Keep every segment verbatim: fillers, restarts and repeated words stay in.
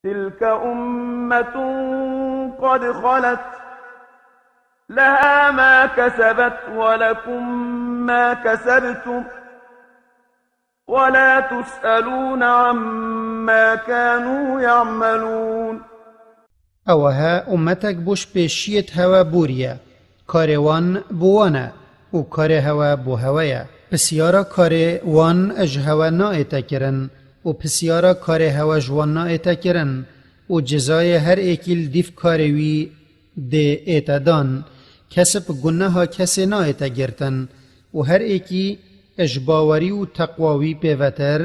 تلك أمة قد خلت، لها ما كسبت ولكم ما كسبتم، ولا تسألون عما كانوا يعملون. Ew he ummetek bo ji pêşiyê hewe bûriye. Karê wan bo wan e û karê hewe bo hewe ye. Pisyara karê wan ji hewe naête kirin û pisyara karê hewe ji wan naête kirin û cezayê her êkî li dîv karê wî dê ête dan. Kesib guneha kesê naête girtin û her êkî ji bawerî û teqwa wî pêvetir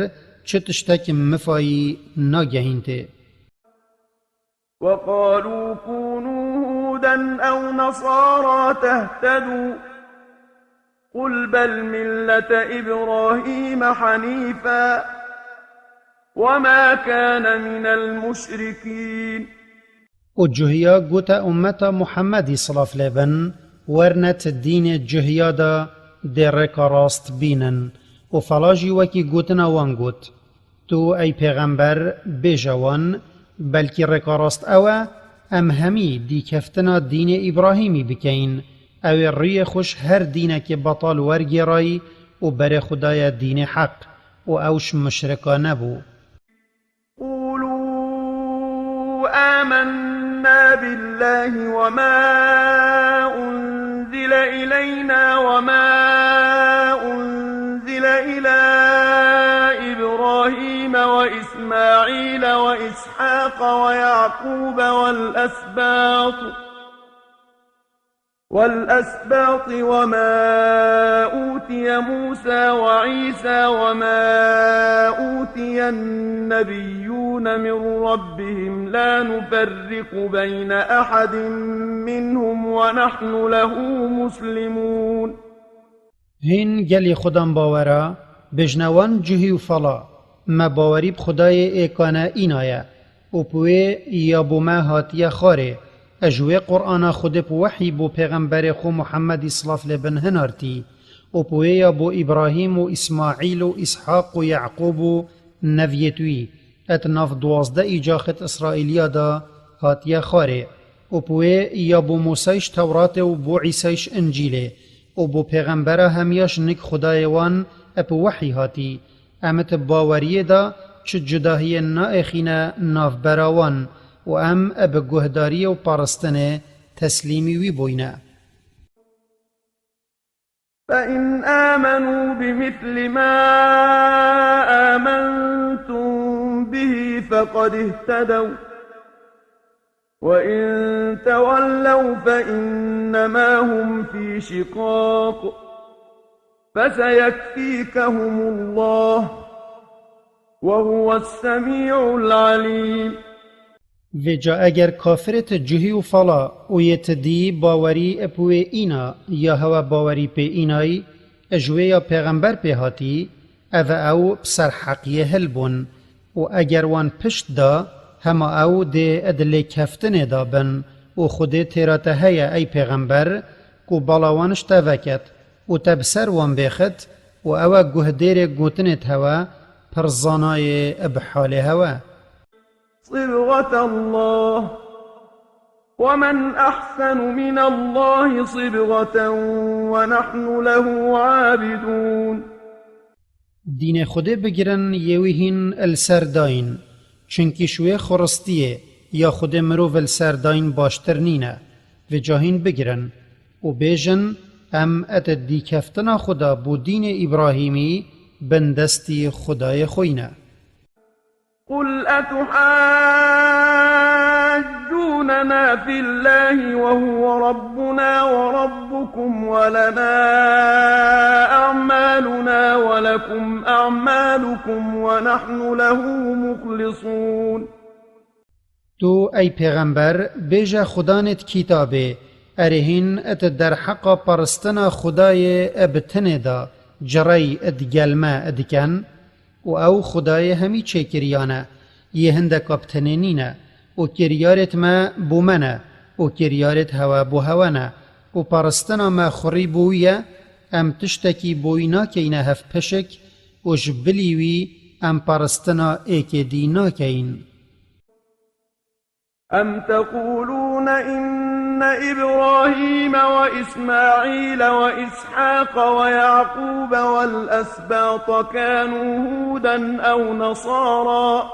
çi tiştek mifayî nagehîntê. وقالوا كونوا هودا أو نصارى تهتدوا، قل بل ملة إبراهيم حنيفا وما كان من المشركين. Û cuhiya gote ummeta Muhemmedî, silav lê bin, werne ti dînê cuhiya de dê rêka rast bînin. Û fela jî wekî gotina wan got. Tu, ey pêxember, bêje wan, belkî rêka rast ew e, em hemî dîkeftina dînê Îbrahîmî bikeyin. Ew ê rûyê xwe ji her dînekê betal wergêrayî û berê xwe daye dînê heq û ew ji muşrika nebû. قولوا آمنا بالله وما أنزل إلينا وما أنزل إلى إبراهيم وإسماعيل وإسحاق ويعقوب والأسباط والأسباط وما أوتي موسى وعيسى وما أوتي النبيون من ربهم لا نفرق بين أحد منهم ونحن له مسلمون. Hîn gelî Xudan bawera, bêjne wan cuhî û fala, me bawerî bi Xudayê êkane îna ye û bi wê ya bo me hatiye xwarê. Ez ji wê Qur'ana Xwedê bi wehî bo pêxemberê xwe Muhemmedî, silav lê bin, hinartî û bi wê ya bo Îbrahîm û Îsmaîl û Îshaq û Yaqûb û neviyêt wî, et nav duwazdeh îcaxêt Îsraîliya de hatiye xwarê û bi wê ya bo Mûsay ji Tewratê û bo Îsay ji Încîlê û bo pêxembera hemiya ji nik Xudayê wan ep wehî hatî. Em it baweriyê de çi cudahiyê naêxîne navbera wan û em eb guhdariyê û paristinê teslîmî wî bûyne. فإن آمنوا بمثل ما آمنتم به فقد اهتدوا، وإن تولوا فإنما هم في شقاق، فسيكفيكهم الله، وهو السميع العليم. Vêca eger kafirê ti cuhî û fala û yê ti dî bawerî ep wê îna ya hewe bawerî pê înayî, ji wê ya pêxember pê hatî, eve ew bi ser heqiyê hil bûn. Û eger wan pişt da, hema ew dê di lêkeftinê de bin û Xwedê têra te heye, ey pêxember, ku bala wan ji te veket û te bi ser wan bêxit û ew e guhdêrê gotinê hewe, pir zanayê bi halê hewe. صبغة الله، ومن أحسن من الله صبغة، ونحن له عابدون. Dînê Xwedê bigirin yê wî hîn li ser dayîn, çunkî ji wê xuristiyê ya Xwedê mirov li ser dayîn baştir nîne. Vêca hîn bigirin û bêjin, em et dîkeftina xwe de bo dînê Îbrahîmî bindestî Xwedayê xwe yî ne. قل أتحاجوننا في الله وهو ربنا وربكم ولنا أعمالنا ولكم أعمالكم ونحن له مخلصون. Tu, ey pêxember, bêje xudanêt kîtabê, erê hîn et derheqa paristina Xudayê bi tinê de cirey digel me diken? Û ew Xudayê hemî çêkiriyan e, yê hindeka bi tenê nîne, û kiryarêt me bo me ne, û kiryarêt hewe bo hewe ne, û paristina me xurî bo wî ye, em tiştekî bo wî nakeyne hevpişik, û ji bilî wî em paristina êkê dî nakeyin. أم تقولون إن إبراهيم وإسماعيل وإسحاق ويعقوب والأسباط كانوا هودا أو نصارى؟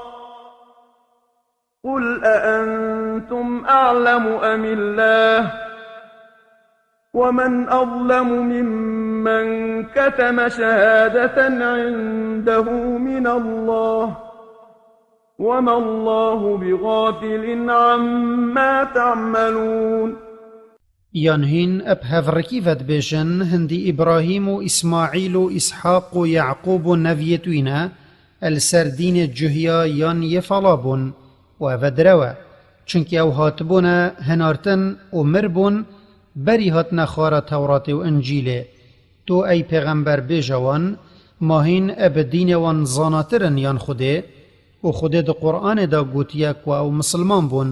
قل أأنتم أعلم أم الله؟ ومن أظلم ممن كتم شهادة عنده من الله، وما الله بغافل عما تعملون. Yan hîn eb hevrikî ve dibêjin, hindî Îbrahîm û Îsmaîl û Îshaq û Yaqûb û neviyêt wî ne, e li ser dînê cuhiya yan yê fala bûn û ev e direw e. Çunkî ew hatibûne hinartin û mir bûn, berî hatine xwara Tewratê û Încîlê. Tu ey pêxember bêje wan, ma hîn e bi dînê wan zanatir in yan Xwedê? Û Xwedê di Quranê de gotiye ku ew misilman bûn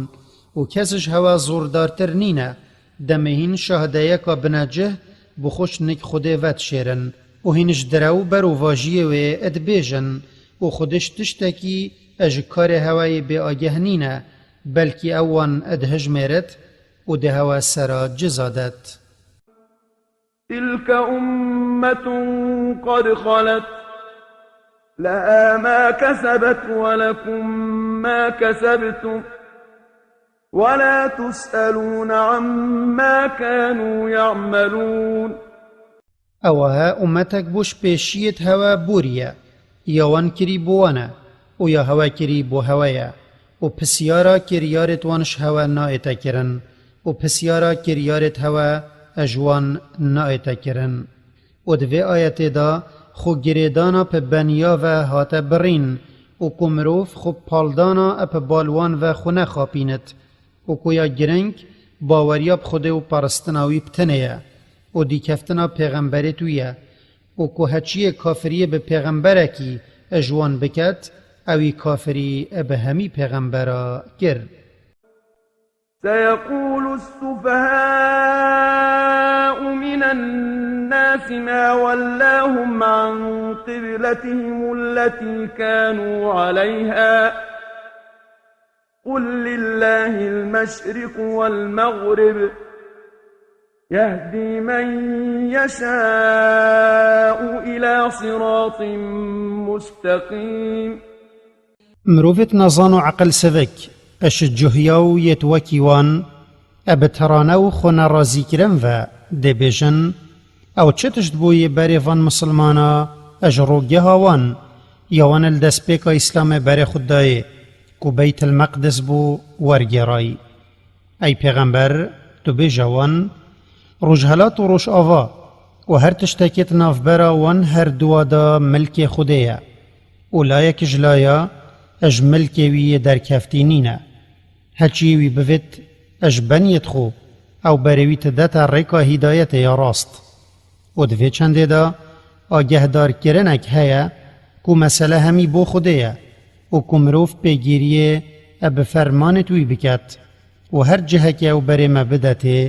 û kes ji hewe zordartir nîne. Demê hîn şahideyeka binecih bi xwe ji nik Xwedê vedişêrin û hîn ji direw berovajiyê wê dibêjin û Xwedê ji tiştekî ji karê hewe yê bêageh nîne, belkî ew wan dihijmêrit û dê hewe sera ciza det. تلك أمة قد خلت، لها ما كسبت ولكم ما كسبتم، ولا تسألون عما كانوا يعملون. Ewa he umetek bû ji pêşiyêt hewe bûriye, ya wan kirî bo wan e û ya hewe kirî bo hewe ye û pisyara kiryarêt wan ji hewe naête kirin û pisyara kiryarêt hewe ji wan naête kirin. Û di vê ayetê de xwe girêdana bi beniya ve hate birîn û ku mirov xwe paldana bi balwan ve xwe nexapînit û ku ya giring baweriya bi Xwedê û paristina wî bi tenê ye û dîkeftina pêxemberêt wî ye û ku heçiyê kafiriyê bi pêxemberekî ji wan biket, ewî kafirî bi hemî pêxembera kir. سيقول السفهاء من الناس ما ولاهم عن قبلتهم التي كانوا عليها، قل لله المشرق والمغرب، يهدي من يشاء إلى صراط مستقيم. Mirovêt nezan û eqil sivik, ji cuhiya û yêt wekî wan, e bi tirane û xwe nerazîkirin ve, dê bêjin, ew çi tişt bû yê berê van misilmana, ji rogeha wan, ya wan li destpêka Îslamê berê xwe dayê, ku Beytil Meqdis bû, wergêrayî. Ey pêxember, tu bêje wan, Rojhelat û Rojava û her tiştekê di navbera wan her duwa de milkê Xwedê ye û layek ji laya ji milkê wî yê derkeftî nîne. Heçiyê wî bivêt ji beniyêt xwe, ew berê wî didete rêka hîdayetê ya rast. Û di vê çendê de agehdarkirinek heye ku mesele hemî bo Xwedê ye û ku mirov pêgîriyê e bi fermanêt wî biket û her cihekê ew berê me bidetê,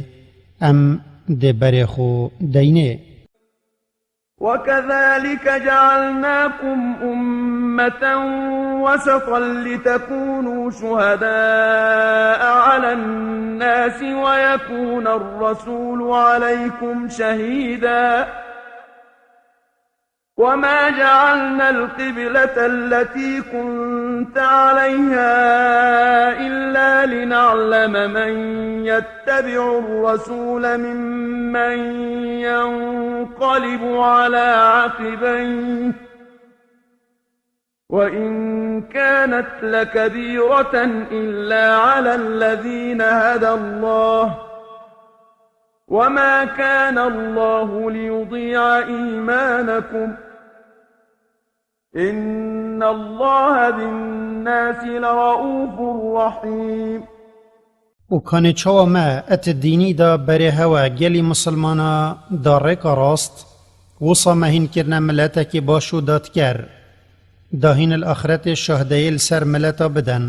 em dê berê xwe deynê. وكذلك جعلناكم أمة وسطا لتكونوا شهداء على الناس ويكون الرسول عليكم شهيدا، وما جعلنا القبلة التي كنت عليها إلا لنعلم من يتبع الرسول ممن ينقلب على عقبيه، وإن كانت لكبيرة إلا على الذين هدى الله، وما كان الله ليضيع إيمانكم، إن الله بالناس لرءوف رحيم. Û kanê çawa me et dînî da berê hewe gelî misilmana da rêka rast, wisa me hîn kirine miletekî baş û dadker. Da hîn li axretê şahdeyê li ser mileta biden,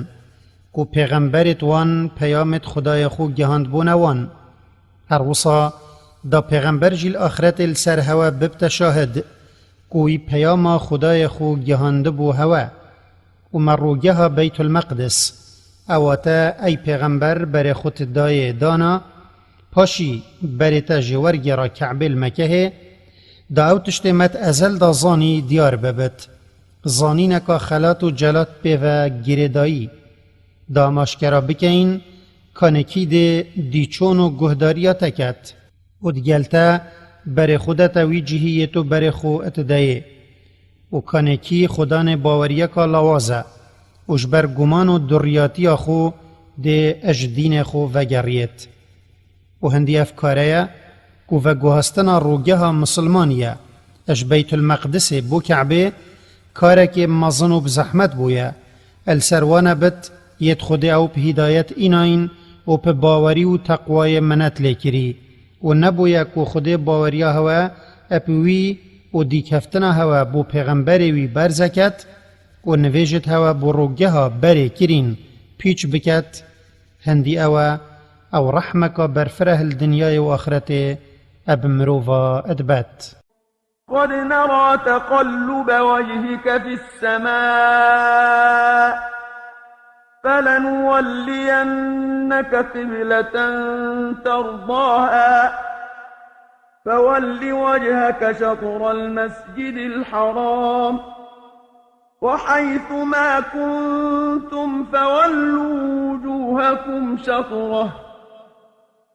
ku pêxemberêt wan peyamêt Xwedayê xwe gihandbûne wan. Her wisa da pêxember jî li axretê li ser hewe bibte şahid, ku wî peyama Xwedayê xwe gihandibû hewe. Û me rogeha Beytul Meqdis, Ewa te, ey pêxember, berê xwe tu dayê dana, paşî berê te jê wergêra Ke'bê li Mekehê, da ew tiştê me di ezel de zanî diyar bibit. Zanîneka xelat û celat pê ve girêdayî. Da em aşkera bikeyin, kanê kî dê dîçon û guhdariya te ket. Û digel te berê xwe de te wî cihî yê tu berê xwe it deyê. Û kanê kî xudanê baweriyeka lawaz e û ji ber guman û duriyatiya xwe dê ji dînê xwe vegeriyêt. Û hindî ev kare ye ku veguhastina rûgeha misilmanî ye, ji Beytulmeqdisê bo Ke'bê karekê mezin û bi zehmet bûye. Li ser wan e bit, yêt Xwedê ew bi hîdayet înayîn û bi bawerî û teqwayê minet lê kirî. Û nebûye ku Xwedê baweriya hewe bi wî û dîkeftina hewe bo pêxemberê wî berze ket û nivêjêt hewe bo rûgeha berê kirîn pîç biket, hindî ew e, ew rehmeka berfireh li dinyayê û axretê eb mirova dibet. قد نرى تقلب وجهك في السماء فلنولينك قبلة ترضاها فول وجهك شطر المسجد الحرام وحيث ما كنتم فولوا وجوهكم شطره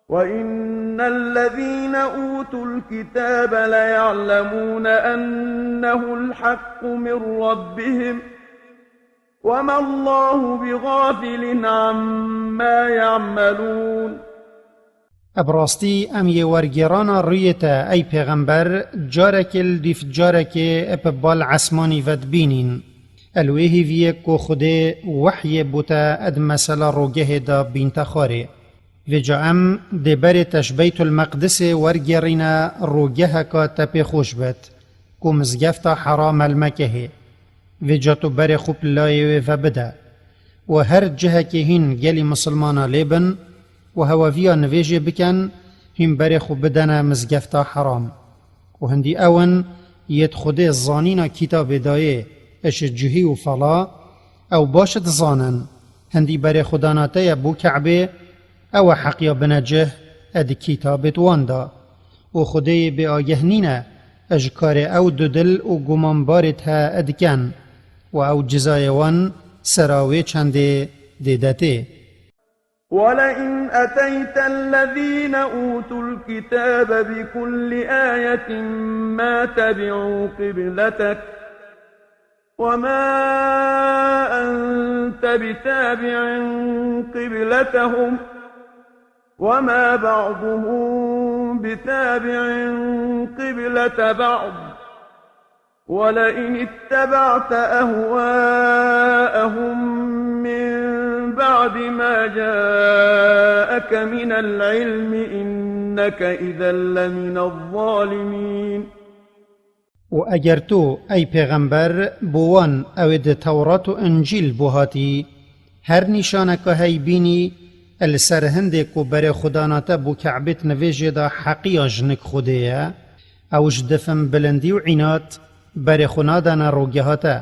وإن الذين أوتوا الكتاب ليعلمون أنه الحق من ربهم وما الله بغافل عما يعملون. Bi rastî em yê wergêrana rûyê te, ey pêxember, carekê li dîf carekê bi bal esmanî ve dibînîn. Li wê hêviyê ku Xwedê wehyê bo te di mesela rûgehê de bînte xwarê. Vêca em dê berê te ji Beytulmeqdisê wergêrîne rûgeheka te pê xweş bit, ku mizgefta Heram e li Mekehê. Vêca tu berê xwe bi layê wê ve bide. Û her cihekê hîn gelî misilmana lê bin û heweviya nivêjê bikin, hîn berê xwe bidene mizgefta Heram. Û hindî ew in yêt Xwedê zanîna kîtabê dayê ji cihî û fala, ew baş dizanin, hindî berê xwe dana te ye bo Ke'bê, ew e heqiya bine cih di kîtabêt wan de. Û Xwedêyê bêageh nîne ji karê ew dudil û gumanbarêt he diken û ew cizayê wan sera wê çendê dê detê. ولئن أتيت الذين أوتوا الكتاب بكل آية ما تبعوا قبلتك وما أنت بتابع قبلتهم وما بعضهم بتابع قبلة بعض ولئن اتبعت أهواءهم من بعد ما جاءك من العلم إنك إذا لمن الظالمين. Û eger tu, ey pêxember, bo wan ew ê di Tewrat û Încîl bo hatî, her nîşaneka hey bînî, li ser hindê ku berê xwe dana te bo Ke'bêt nivêjê de heqiya jinik Xwedê ye, ew ji difin bilindî û înat berê xwe nadane rogeha te.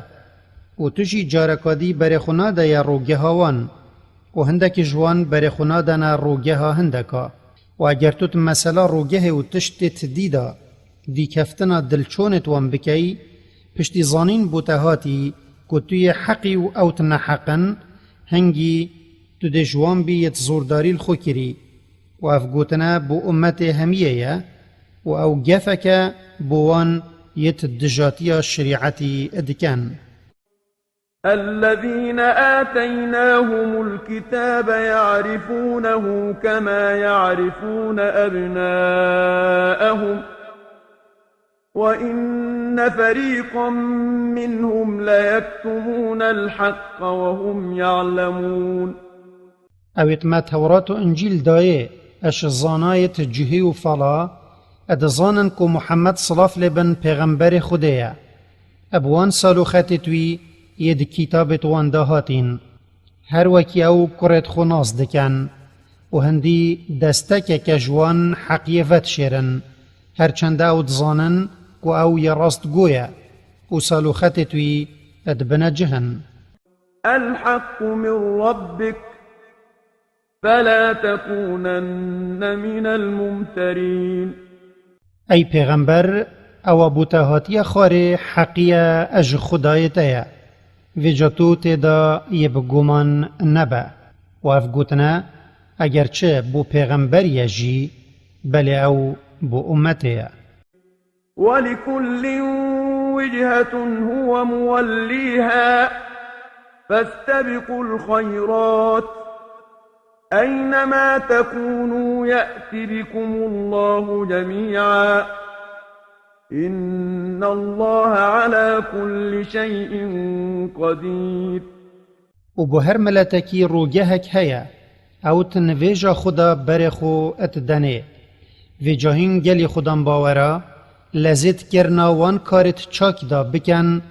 Û tu jî careka dî berê xwe nadeye rogeha wan. Û hindekî ji wan berê xwe nadene rogeha hindeka. Û eger tu di mesela rogehê û tiştê ti dî de dîkeftina dilçonê di wan bikey, piştî zanîn bo te hatî ku tu yê heqî û ew di neheq in, hingî tu dê ji wan bî yê di zordarî li xwe kirî. Û ev gotine bo ummetê hemiyê ye û ew gefeke bo wan yê di dijatiya şerîetî dikin. الذين آتيناهم الكتاب يعرفونه كما يعرفون أبناءهم وإن فريقا منهم ليكتمون الحق وهم يعلمون. Ew ê me Tewrat û Încîl dayê, eş zanayê ti cihî û fala, e dizanin ku Muhammed silav lê bin pêxemberê Xwedê ye. E bi wan sal û xetê wî yê di kitabê wan de hatîn. Her wekî ew kurêt xwe nas dikin û hindî destekeke ji wan heqiyê vedişêrin, her çend ew dizanin ku ew yê rast go ye û sal û xetê wî dibine cih in. الحق من ربك فلا تكونن من الممترين. Ey pêxember, ewa bûtehatiya xwarê heqiye e ji Xwedayê te ye. Vêca tu tê de yê bi guman nebe. Û ev gotine, eger çi bo pêxemberiye jî, belê ew bo ummetê ye. ولكل وجهة هو موليها فاستبقوا الخيرات أينما تكونوا يأت بكم الله جميعا إن الله على كل شيء قدير. Û bo her miletekî rûgehek heye, ew di nivêja xwe de berê xwe didenê. Vêca hîn gelî xwedan bawera, lezêtkirina wan karêt çakî de biken,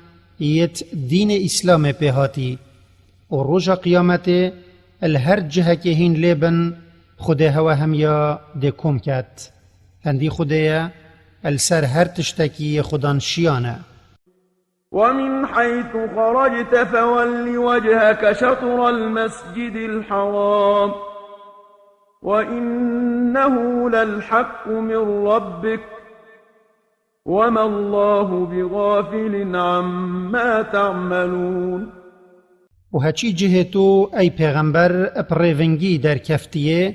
yêt dînê Îslamê pê hatî. Û roja qiyametê li her cihekê hîn lê bin, Xwedê hewe hemiya dê kom ket. Hindî Xwedê ye, li ser her tiştekî yê xwedan şiyan e. ومن حيث خرجت فول وجهك شطر المسجد الحرام وإنه للحق من ربك وما الله بغافل عما تعملون. Û heçî cihê tu, ey pêxember, bi rêvingî derkeftiyê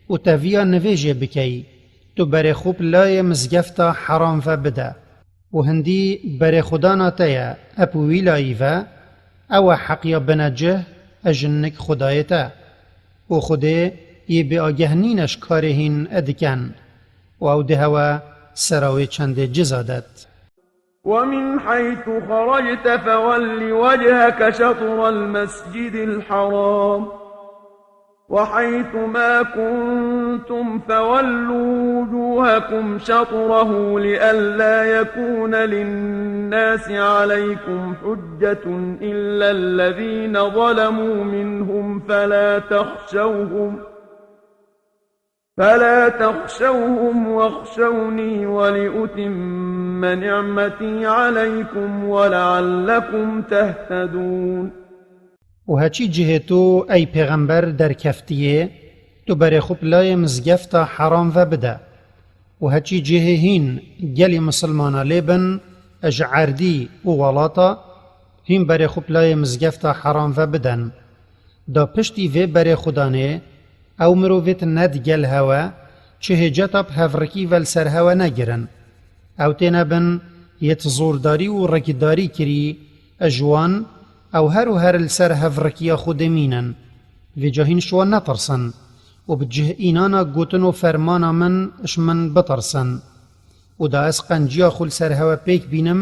û te viya nivêjê bikeyî, tu berê xwe bi layê mizgefta heram ve bide. Û hindî berê xwedana te ye, ep wî layî ve, ew e heqiya bine cih e ji nik Xwedayê te. Û Xwedê yê bêageh nîne ji karê hîn e diken. Û ew dê hewe sera wê çendê ciza det. ومن حيث خرجت فول وجهك شطر المسجد الحرام وحيث ما كنتم فولوا وجوهكم شطره لئلا يكون للناس عليكم حجة إلا الذين ظلموا منهم فلا تخشوهم فلا تخشوهم واخشوني ولأتم نعمتي عليكم ولعلكم تهتدون. Û heçî cihê tu, ey pêxember, derkeftiyê, tu berê xwe bi layê mizgefta heram ve bide. Û heçî cihê hîn gelî misilmana lê bin, ji erdî û welata, hîn berê xwe bi layê mizgefta heram ve biden. Da piştî vê berê xwedanê, ew mirovêt ne digel hewe, çi hêceta bi hevrikî ve li ser hewe negirin. Ew têne bin yêt zordarî û rikdarî kirî, ji wan, ew her û her li ser hevrikiya xwe dimînin. Vêca hîn ji wan netirsin û bi cih înana gotin û fermana min ji min bitirsin. Û da ez qenciya xwe li ser hewe pêk bînim,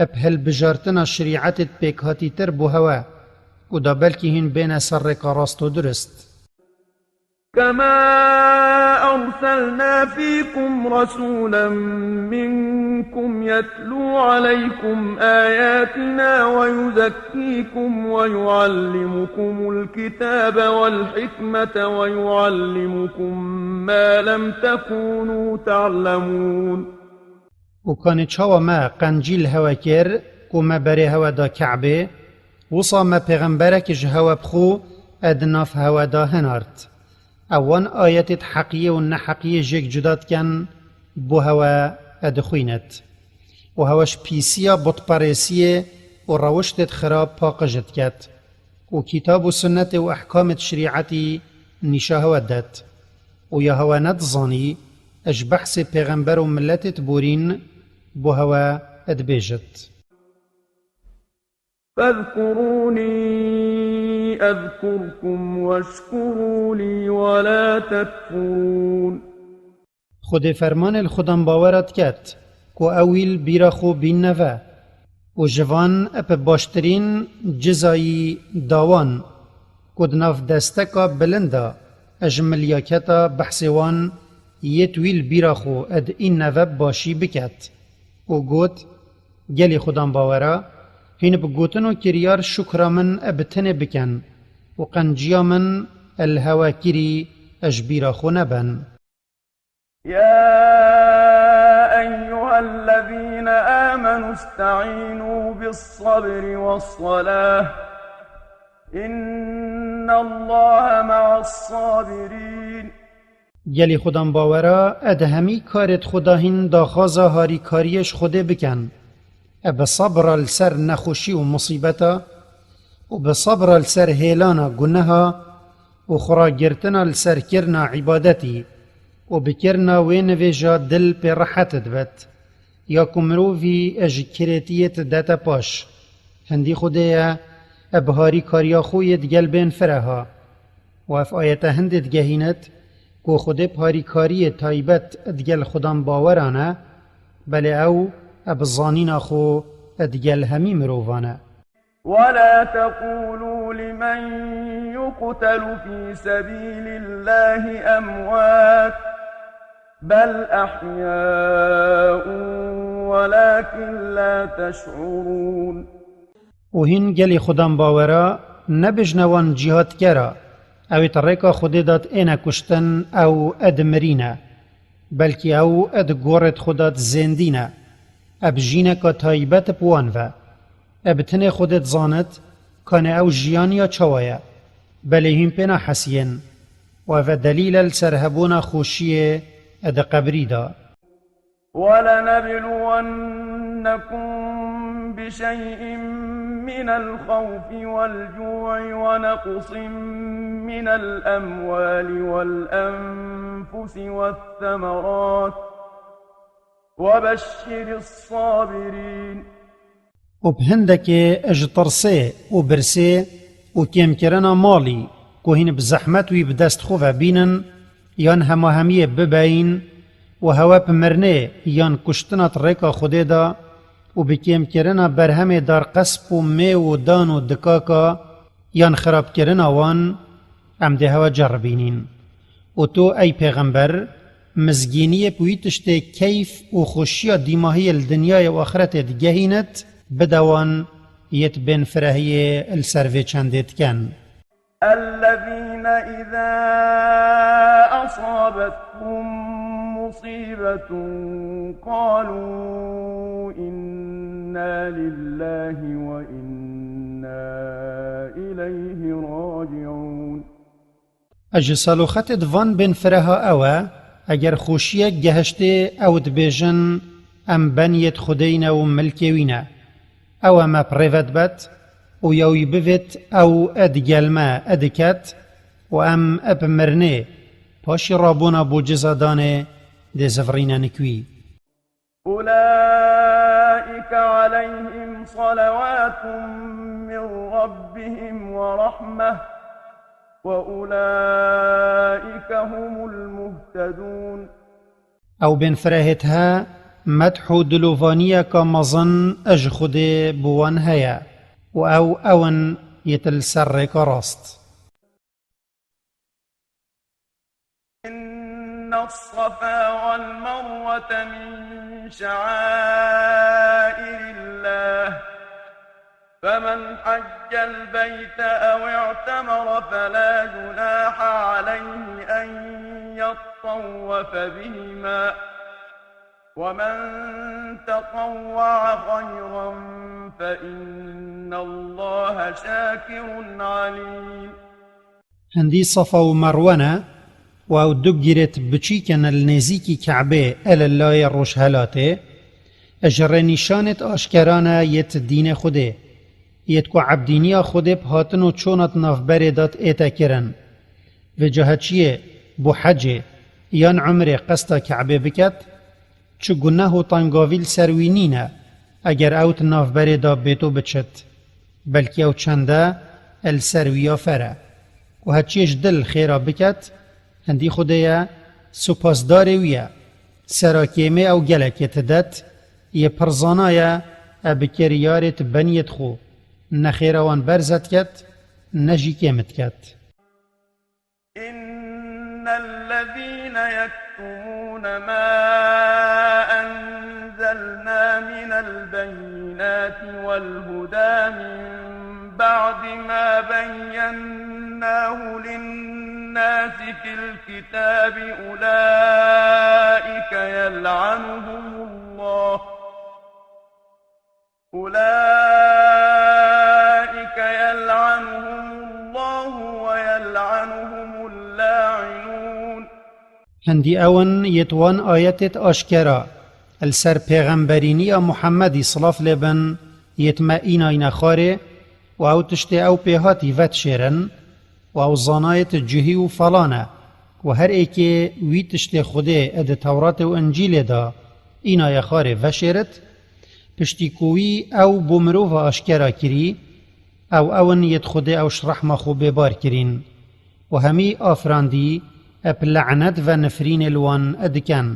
eb hilbijartina şerîetê di pêkhatîtir bo hewe û da belkî hîn bêne ser rêka rast û durist. كما أرسلنا فيكم رسولا منكم يتلو عليكم آياتنا ويزكيكم ويعلمكم الكتاب والحكمة ويعلمكم ما لم تكونوا تعلمون. Û kanê çawa me qencî li hewe kir, ku me berê hewe da Ke'bê, wisa me pêxemberek ji hewe bi xwe e di nav hewe da hinart. Ew wan ayetêt heqiyê û neheqiyê jêk cuda diken, bo hewe e dixwînit. Û hewe ji pîsiya butperêsiyê û rewiştêt xirab paqij diket. Û kitab û sunnetê û ehkamêt şerîetî nîşa hewe det. Û ya hewe nedizanî, ji behsê pêxember û miletêt borîn bo hewe dibêjit. فاذكروني أذكركم واشكروا لي ولا تكفرون. Xwedê fermanê li xwedan bawera diket, ku ew wî li bîra xwe bînne ve. Û ji van bi baştirîn cizayî dawan, ku di nav desteka bilind de ji milyaketa behsê wan yêt wî li bîra xwe di înne ve bi başî biket. Û got, Gelî xwedan bawera, hîn bi gotin û kiryar şukra min bi tenê bikin û qenciya min li hewe kirî ji bîra xwe nebin. يا أيها الذين آمنوا استعينوا بالصبر والصلاة إن الله مع الصابرين. Gelî xudan bawera, ed hemî karêd xwe dahîn daxwaza harîkariyê ji Xwedê bikin. E bi sebra li ser nexweşî û musîbeta û bi sebra li ser hêlana guneha û xwe ragirtina li ser kirina îbadetî û bi kirina wê nivêja dil pê rehet dibit. Ya ku mirovî ji kirêtiyê didete paş. Hindî Xwedê ye, e bi harîkariya xwe yê digel bên fireha. Û ev ayete hindê digehînit ku Xwedê bi harîkariyê taybet digel xudan baweran e, belê ew e bi zanîna xwe digel hemî mirovan e. ولا تقولوا لمن يقتل في سبيل الله أموات، بل أحياء ولكن لا تشعرون. Û hîn gelî xudan bawera, nebêjne wan cîhadkera, ew ê di rêka Xwedê de êne kuştin, ew ê dimirîne. Belkî ew ê di gorê xwe de zêndî ne. Ê bi jîneka taybet bi wan ve. Ê bi tenê Xwedê dizanit, kanê ew jiyan ya çawa ye. Belê hîn pê nahesiyên. Û ev e delîl e li ser hebûna xweşiyê ê di qebrî de. ولنبلونكم بشيء من الخوف والجوع ونقص من الأموال والأنفس والثمرات وبشر الصابرين. Û bi hindekê ji tirsê û birsê û kêmkirina malî ku hîn bi zehmet wî bi dest xwe ve bînin, yan hemahemiyê bibeyîn û hewe bi mirinê yan kuştina di rêka Xwedê de û bi kêmkirina berhemê darqesp û mêw û dan û dikaka yan xirabkirina wan, em dê hewe ceribînîn. Û tu, ey pêxember, mizgîniyê bi wî tiştê keyf û xweşiya dîmahiyê li dinyayê û axretê digehînit, bide wan yê di bên firehiyê li ser vê çendê dikin. الذين إذا أصابتهم مصيبة قالوا إنا لله وإنا إليه راجعون. Ji saloxetê di van bên fireha ew e, eger xweşiyek gehiştê ew dibêjin, em beniyê di Xwedê ne û milkê wî ne. Ew e me bi rê ve dibet û ya wî bivêt ew ê digel me ê diket û em ê bi mirinê, paşî rabûna bo ciza danê dê zivirîne nik wî. أولئك عليهم صلوات من ربهم ورحمة وأولئك هم المهتدون. Ew bên firehêt he, medh û dilovaniyeke mezin ji Xwedê bi wan heye û ew, ew in yê di li ser rêka rast. إن الصفا والمروة من شعائر الله، فمن حج البيت أو اعتمر فلا جناح عليه أن يطوف بهما، ومن تطوع خيرا فإن الله شاكر عليم. Hindî Safa û Merwe ne, û ew du girêt biçîk in li nêzîkî Ke'bê ê li layê rojhelatê, ji rênîşanêt aşkera ne yêt dînê Xwedê, yêt ku ebdîniya Xwedê bi hatin û çona di navberê de ête kirin. Vêca heçiyê bo hecê yan umrê qesta Ke'bê biket, çi guneh û tengavî li ser wî nîne, eger ew di navberê de bêt û biçit. Belkî ew çende li ser wî ya fer e. Û heçiyê ji dil xêra biket, hindî Xwedê ye, supasdarê wî ye. Sera kêmê ew gelekê didet, yê pir zana ye, e bi kiryarêt beniyêt xwe, ne xêra wan berze diket, ne jî kêm diket. إن الذين يكتمون ما أنزلنا من البينات والهدى من بعد ما بيناه للناس في الكتاب أولئك يلعنهم الله، أولئك يلعنهم يلعنهم اللاعنون. Hindî ew in yêt wan ayetêt aşkera, li ser pêxemberîniya Muhemmedî silav lê bin, yêt me înayne xwarê, û ew tiştê ew pê hatî vedişêrin, û ew zanayêt cihî û falan e, û her êkê wî tiştê Xwedê ê di Tewratê û Încîlê de înaye xwarê veşêrit, piştî ku wî ew bo mirova aşkera kirî, ew ew in yêt Xwedê ew ji rehma xwe bêbar kirîn. û hemî afirandî eb le'net ve nifrînê li wan dikin.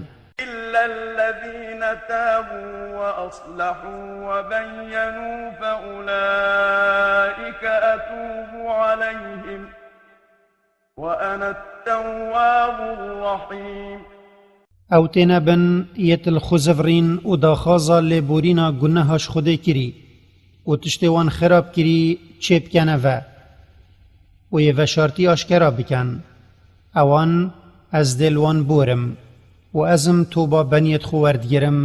إلا الذين تابوا وأصلحوا وبينوا فأولئك أتوب عليهم وأنا التواب الرحيم. Ew têne bin yêt li xwe zivirîn û daxwaza lêborîna guneha ji Xwedê kirî û tiştê wan xirab kirî çêbikene ve û yê veşartî aşkera bikin. Ewan ez dê li wan borim û ez im toba beniyêt xwe werdigirim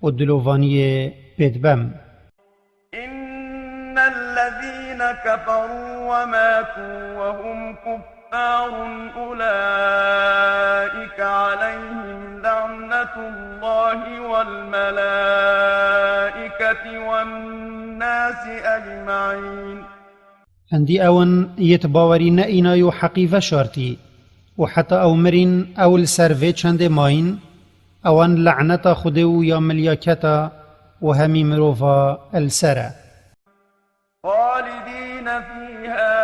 û dilovaniyê pê dibem. إن الذين كفروا وماتوا وهم كفار أولئك عليهم لعنة الله والملائكة والناس أجمعين. Hindî ew in yêt bawerî neînay û heqî veşartî û heta ew mirîn ew li ser vê çendê mayîn, ewan le'neta Xwedê û ya milyaketa û hemî mirova li ser e. خالدين فيها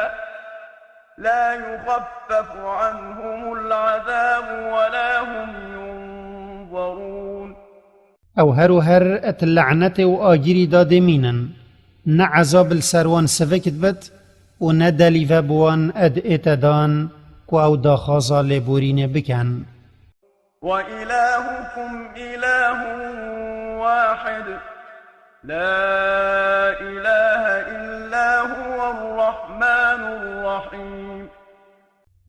لا يخفف عنهم العذاب ولا هم ينظرون. Ew her û her di le'netê û agirî de dê mînin. Ne ezab li ser wan sivik dibit û ne delîve bi wan di ête dan ku ew daxwaza lêborînê bikin. وإلهكم إله واحد لا إله إلا هو الرحمن الرحيم.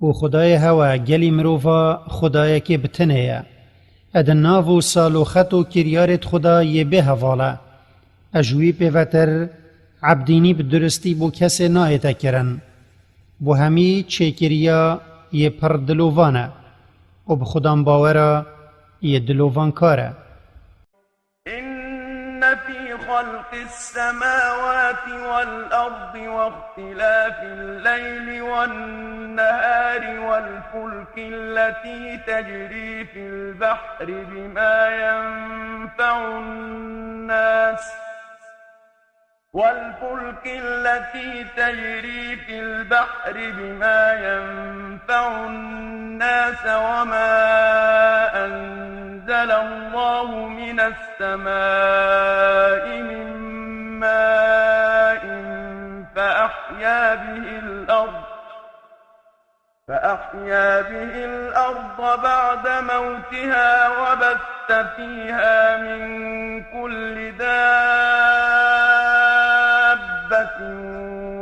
Û Xwedayê hewe gelî mirova Xwedayekê bi tinê ye. E di nav û sal û xet û kiryarêt Xweda yê bê heval e. E ji wî pêvetir ebdînî bi duristî bo kesê nayête kirin. Bo hemî çêkiriya yê pir dilovan e û bi Xudan bawera yê dilovankar e. إن في خلق السماوات والأرض واختلاف الليل والنهار والفلك التي تجري في البحر بما ينفع الناس والفلك التي تجري في البحر بما ينفع الناس وما أنزل الله من السماء من ماء فأحيا به الأرض فأحيا به الأرض بعد موتها وبث فيها من كل دابة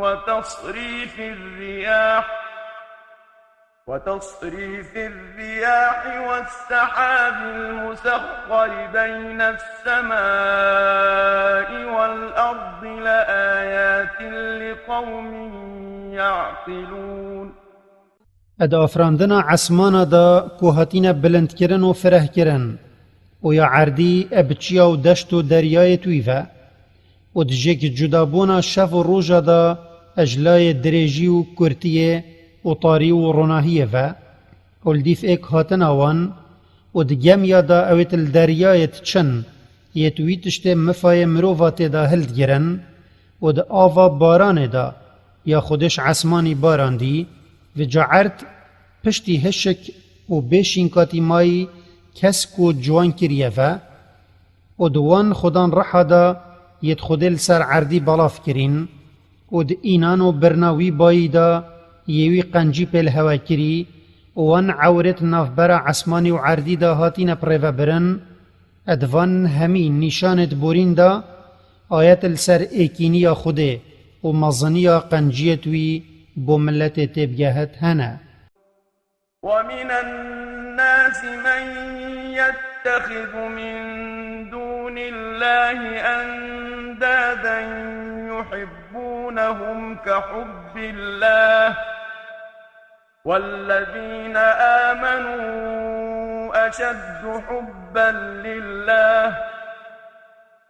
وتصريف الرياح وتصريف الرياح والسحاب المسخر بين السماء والأرض لآيات لقوم يعقلون. Di afirandina esmana de ku hatine bilindkirin û firehkirin, û ya erdî e bi çiya û deşt û deryayêt wî ve, û di jêk cudabûna şev û roja de e ji layê dirêjî û kurtiyê û tarî û ronahiyê ve, û li dîf êk hatina wan, û di gemiya de ewêt li deryayêt çin, yêt wî tiştê mifayê mirova tê de hildigirin, û di ava baranê de ya Xwedê ji esmanî barandî, vica erd piştî hişik û bê şînkatî mayî kesk û ciwan kiriye ve, û di wan xudan riha de yêt Xwedê li ser erdî belav kirîn, û di înan û birna wî bayî de yê wî qencî pê li hewe kirî, û wan ewrêt navbera esmanî û erdî de hatîne pirêvebirin, e di van hemî nîşanêt borîn de ayet li ser êkîniya Xwedê û meziniya qenciyêt wî bo miletê têbgehet hene. ومن الناس من يتخذ من دون الله أندادا يحبونهم كحب الله والذين آمنوا أشد حبا لله،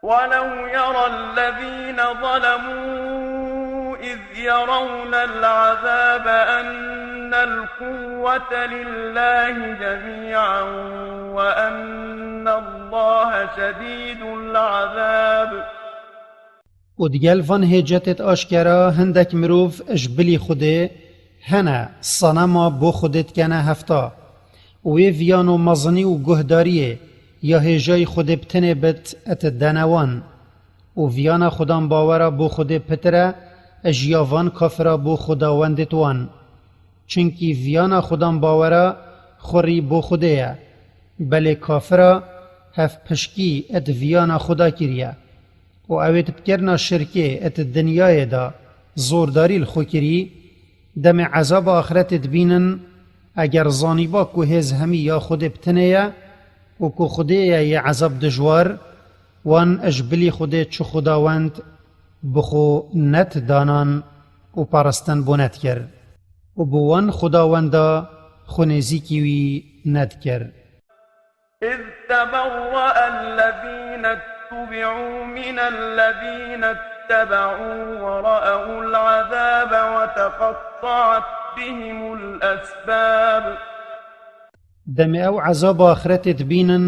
ولو يرى الذين ظلموا إذ يرون العذاب أن القوة لله جميعا وأن الله شديد العذاب. û digel van hêcetêt aşkera hindek mirov ji bilî Xwedê hene sanema bo Xwedê dikene hefta. Û wê viyan û mezinî û guhdariyê ya hêjayî Xwedê bi tenê bit et dene wan. Û viyana xudan bawera bo Xwedê pitir e ji ya van kafira bo xwedawendêt wan. Çimkî viyana xudan bawera xurî bo Xwedê ye. Belê kafira hevpişkî et viyana xuda kiriye. Û ew ê di bikirina şirkê et dinyayê de zordarî li xwe kirî, demê ezaba axretê dibînin, eger zanîba ku hêz hemî ya Xwedê bi tenê ye û ku Xwedê ye yê ezab dijwar, wan ji bilî Xwedê çi xwedawend bi xwe net danan û paristin bo nedikir û bi wan xwedawenda xwe nêzîkî wî nedikir. إذ تبرأ الذين اتبعوا من الذين اتبعوا ورأوا العذاب وتقطعت بهم الأسباب. Demê ew ezaba axretê dibînin,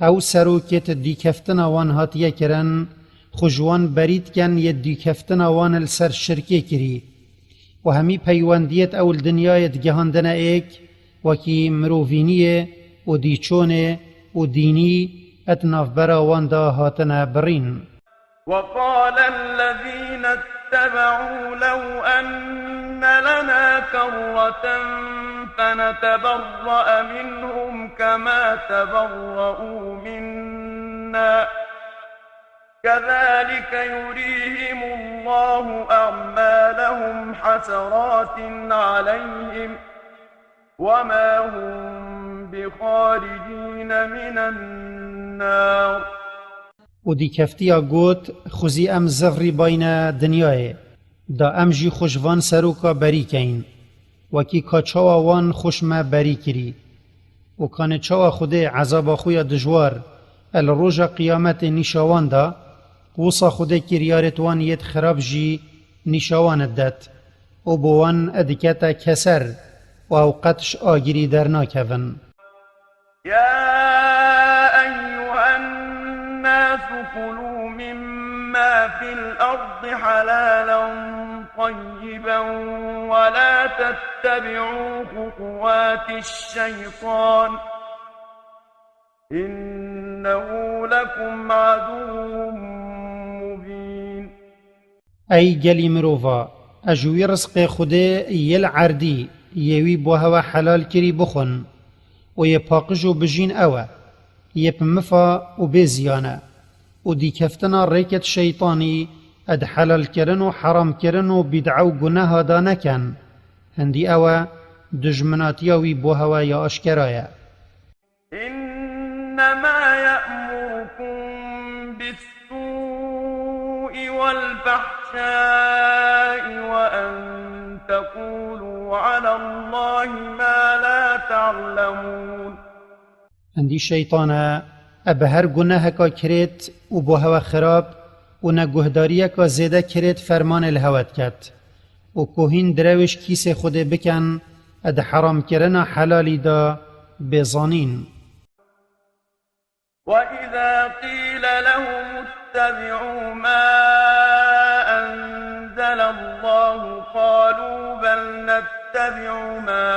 ew serokêt dîkeftina wan hatiye kirin, xwe ji wan berî dikin yê dîkeftina wan li ser şirkê kirî. Û hemî peywendiyêt ew li dinyayê digihandine êk, wekî mirovîniyê û dîçonê û dînî et navbera wan de hatine birîn. وقال الذين اتبعوا لو أن لنا كرة فنتبرأ منهم كما تبرؤوا منا كذلك يريهم الله أعمالهم حسرات عليهم وما هم بخارجين من النار. û dîkeftiya got, xwezî em zivrî bayne dinyayê, da em jî xwe ji van seroka berî keyin, wekî ka çawa wan xwe ji me berî kirî. Û kanê çawa Xwedê ezaba xwe ya dijwar e li roja qiyametê nîşa wan da, wisa Xwedê kiryarêt wan yêt xirab jî nîşa wan didet. û bi wan dikete keser û ew qet ji agirî dernakevin. يا أيها الناس كلوا مما في الأرض حلالا طيبا ولا تتبعوا خطوات الشيطان إنه لكم عدو مبين. Ey gelî mirova, ez ji wî rizqê Xwedê yê li erdî yê wî bo hewe helal kirî bixwin û yê paqij û bijîn ew e, yê bi mifa û bê ziyan e. Û dîkeftina rêkêt şeytanî ed helalkirin û heramkirin û bîd'a û guneha da nekin. Hindî ew e, dijminatiya wî bo hewe ya aşkera ye. إنما يأمركم بالسوء والفحشاء وأن تقولوا على الله ما لا تعلمون. Hindî şeytan e, e bi her guneheka kirêt û bo hewe xirab û neguhdariyeka zêde kirêt fermanê li hewe diket. û ku hîn direwêş kîsê Xwedê bikin, di heramkirina helalî de bê zanîn. وإذا قيل لهم اتبعوا ما أنزل الله قالوا بل نتبع ما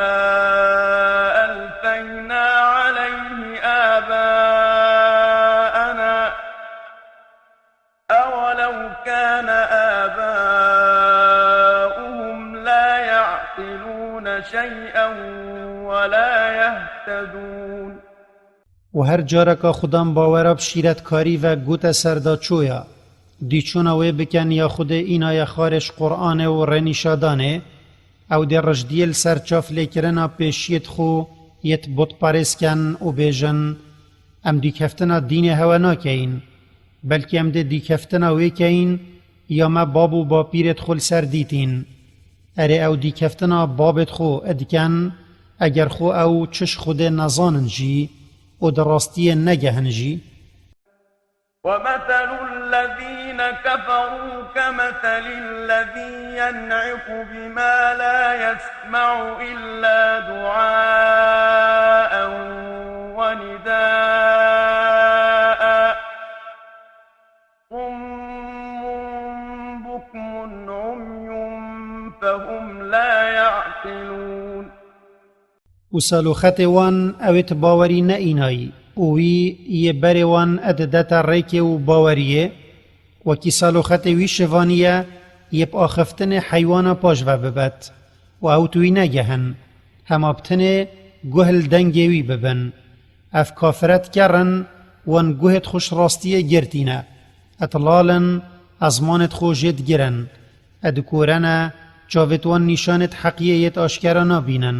ألفينا عليه آباءنا أولو كان آباؤهم لا يعقلون شيئا ولا يهتدون. û her careka xudan bawera bi şîretkarî ve gote ser da çoya, dîçûna wê bikin ya Xwedê înaye xarê ji Qur'anê û rênîşadanê, ew dê rijdiyê li ser çav lêkirina pêşiyêt xwe yêt butperêz ken û bêjin, em dîkeftina dînê hewe nakeyin. Belkî em dê dîkeftina wê keyin ya me bab û bapîrêt xwe li ser dîtîn. Erê ew dîkeftina babêt xwe diken, eger xwe ew çi ji Xwedê nezanin jî û di rastiyê negehin jî. ومثل الذين كفروا كمثل الذي ينعق بما لا يسمع إلا دعاء ونداء صم بكم عمي فهم لا يعقلون. Û saloxetê wan ew ê ti bawerî neînayî û wî yê berê wan didete rêkê û baweriyê, wekî saloxetê wî şivanî ye yê bi axiftinê heywana paş ve bibet û ew tu wî negehin, hema bi tinê guh li dengê wî bibin. Ev kafire dikerrin, wan guhêt xwe ji rastiyê girtîne. Et lal in, ezmanêt xwe jê digirin. Et dikorene, çavêt wan nîşanêt heqiyê yêt aşkera nabînin.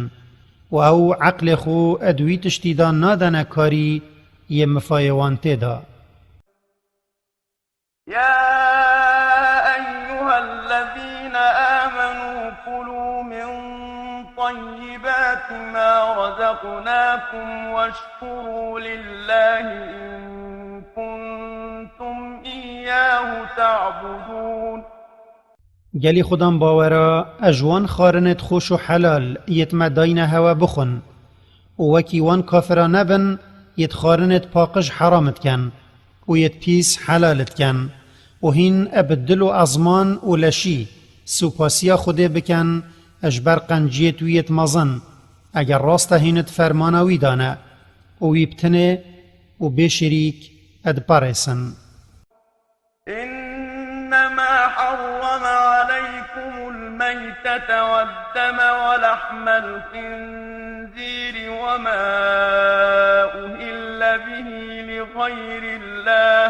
Û ew eqlê xwe et wî tiştî de nadene karî yê mifayê wan tê de. يا أيها الذين آمنوا كلوا من طيبات ما رزقناكم واشكروا لله إن كنتم إياه تعبدون. Gelî xudan bawera, ez ji wan xwarinêt xweş û helal yêt me dayne hewe bixwin. Û wekî wan kafira nebin, yêt xwarinêt paqij heram diken û yêt pîs helal diken. Û hîn e bi dil û ezman û leşî supasiya Xwedê biken, e ji ber qenciyêt wî yêt mezin, eger rast e hînit fermana wî dane û wî bi tinê û bê şirîk e diperêsin. إنما حرم عليكم الميتة والدم ولحم الخنزير وما أهل به لغير الله،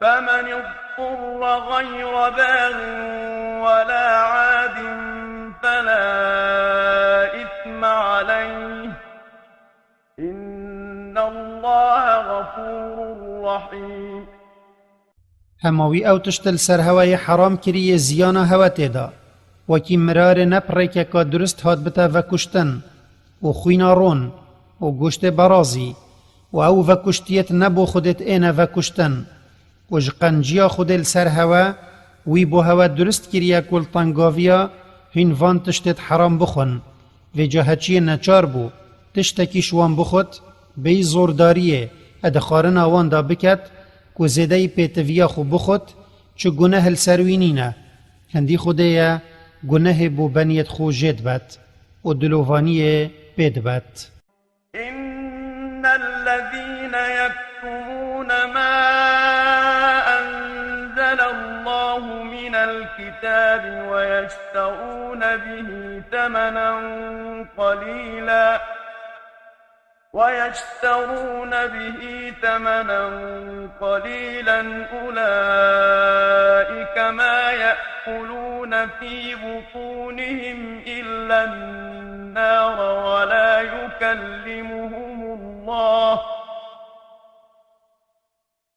فمن اضطر غير باغ ولا عاد فلا إثم عليه، إن الله غفور رحيم. Hema wî ew tişt li ser hewe yê heram kirî yê ziyana hewe tê de. Wekî mirarê ne bi rêkeka durist hat bite vekuştin û xwîna ron û goştê berazî û ew vekuştiyêt ne bo Xwedêt êne vekuştin û ji qenciya Xwedê li ser hewe wî bo hewe durist kiriye ku li tengaviya hîn van tiştêt heram bixwin. Vêca heçiyê neçar bû tiştekî ji wan bixwit, bêyî zordariyê e di xwarina wan de biket ku zêdeyî pêtiviya xwe bixwit, çi guneh li ser wî nîne. Hindî Xwedê ye gunehê bo beniyêt xwe jê dibet û dilovaniyê pê dibet. إن الذين يكتمون ما أنزل الله من الكتاب ويشترون به ثمنا قليلا، ويشترون به ثمنا قليلا أولئك ما يأكلون في بطونهم إلا النار ولا يكلمهم الله،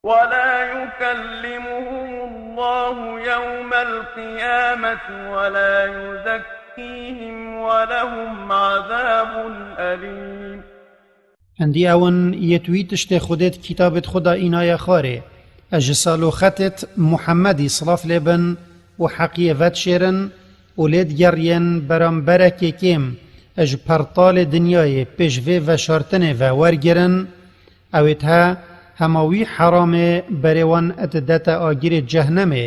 ولا يكلمهم الله يوم القيامة ولا يزكيهم ولهم عذاب أليم. Hindî ew in yêt wî tiştê Xwedêt kitabêt xwe de înaye xwarê, e ji saloxetêt Muhemmedî silav lê bin û heqiyê vedişêrin û lê digeriyên beramberekê kêm, e ji pertalê dinyayê pêş vê veşartinê ve wergirin, ew ê te hema wî heramê berê wan didete agirê cehnemê,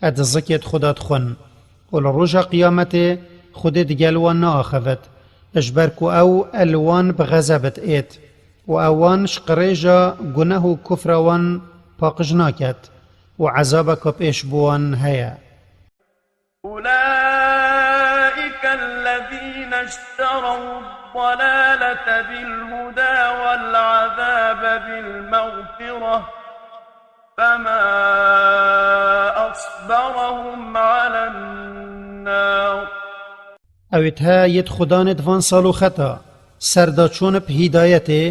e di zikêt Xweda dixwin. Û li roja qiyametê Xwedê digel wan naaxivit, ji ber ku ew li wan bi xezebit êt û ew wan ji qirêja guneh û kufra wan paqij naket û ezabeke pêş bi wan heye. أولئك الذين اشتروا الضلالة بالهدى والعذاب بالمغفرة فما أصبرهم على النار. Ew ê te yêt xudanêt van saloxeta, serdaçûn bi hîdayetê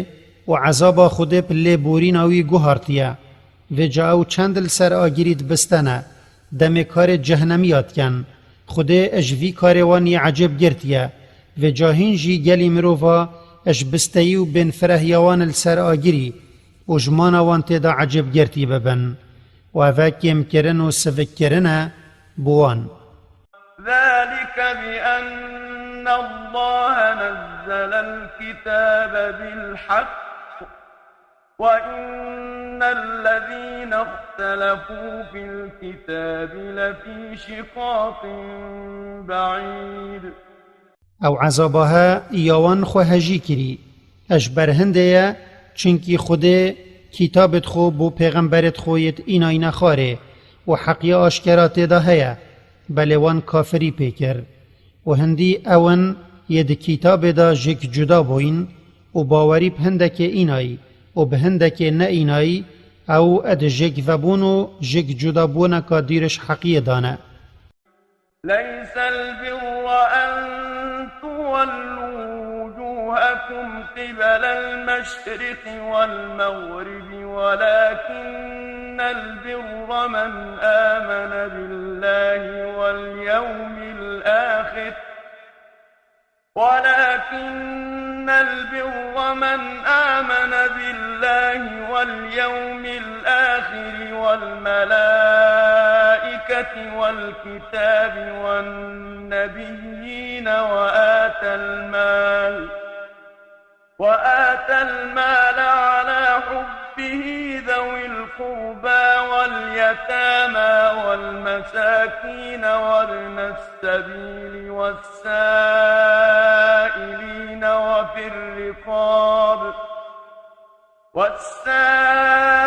û ezaba Xwedê bi lêborîna wî guhartiye. Vêca ew çend li ser agirî dibistene, demê karê cehnemî ya diken. Xwedê ji vî karê wan yê ecêb girtiye. Vêca hîn jî gelî mirova ji bisteyî û bênfirehiya wan li ser agirî û ji mana wan tê de ecêb girtî bibin. Û ev e kêmkirin û sivikkirin e bo wan. ذلك بأن الله نزل الكتاب بالحق وإن الذين اختلفوا في الكتاب لفي شقاق بعيد. Ew ezaba he ya wan xwe hejî kirî. Ji ber hindê ye, çinkî Xwedê kitabêt xwe bo pêxemberêt xwe yêt înayîne xwarê û heqiya aşkera tê de heye, belê wan kafirî pê kir. Û hindî ew in yê di kitabê de jêk cuda bûyîn û bawerî bi hindekê înayî û bi hindekê neînayî, ew di jêk vebûn û jêk cudabûneka dîriş heqiyê de ne. ليس البر أن تولوا وجوهكم قبل المشرق والمغرب ولكن البر من آمن بالله واليوم الآخر ولكن البر من آمن بالله واليوم الآخر والملائكة والكتاب والنبيين وآتى المال وآتى المال على حبه ذوي القربى واليتامى والمساكين وابن السبيل والسائلين وفي الرقاب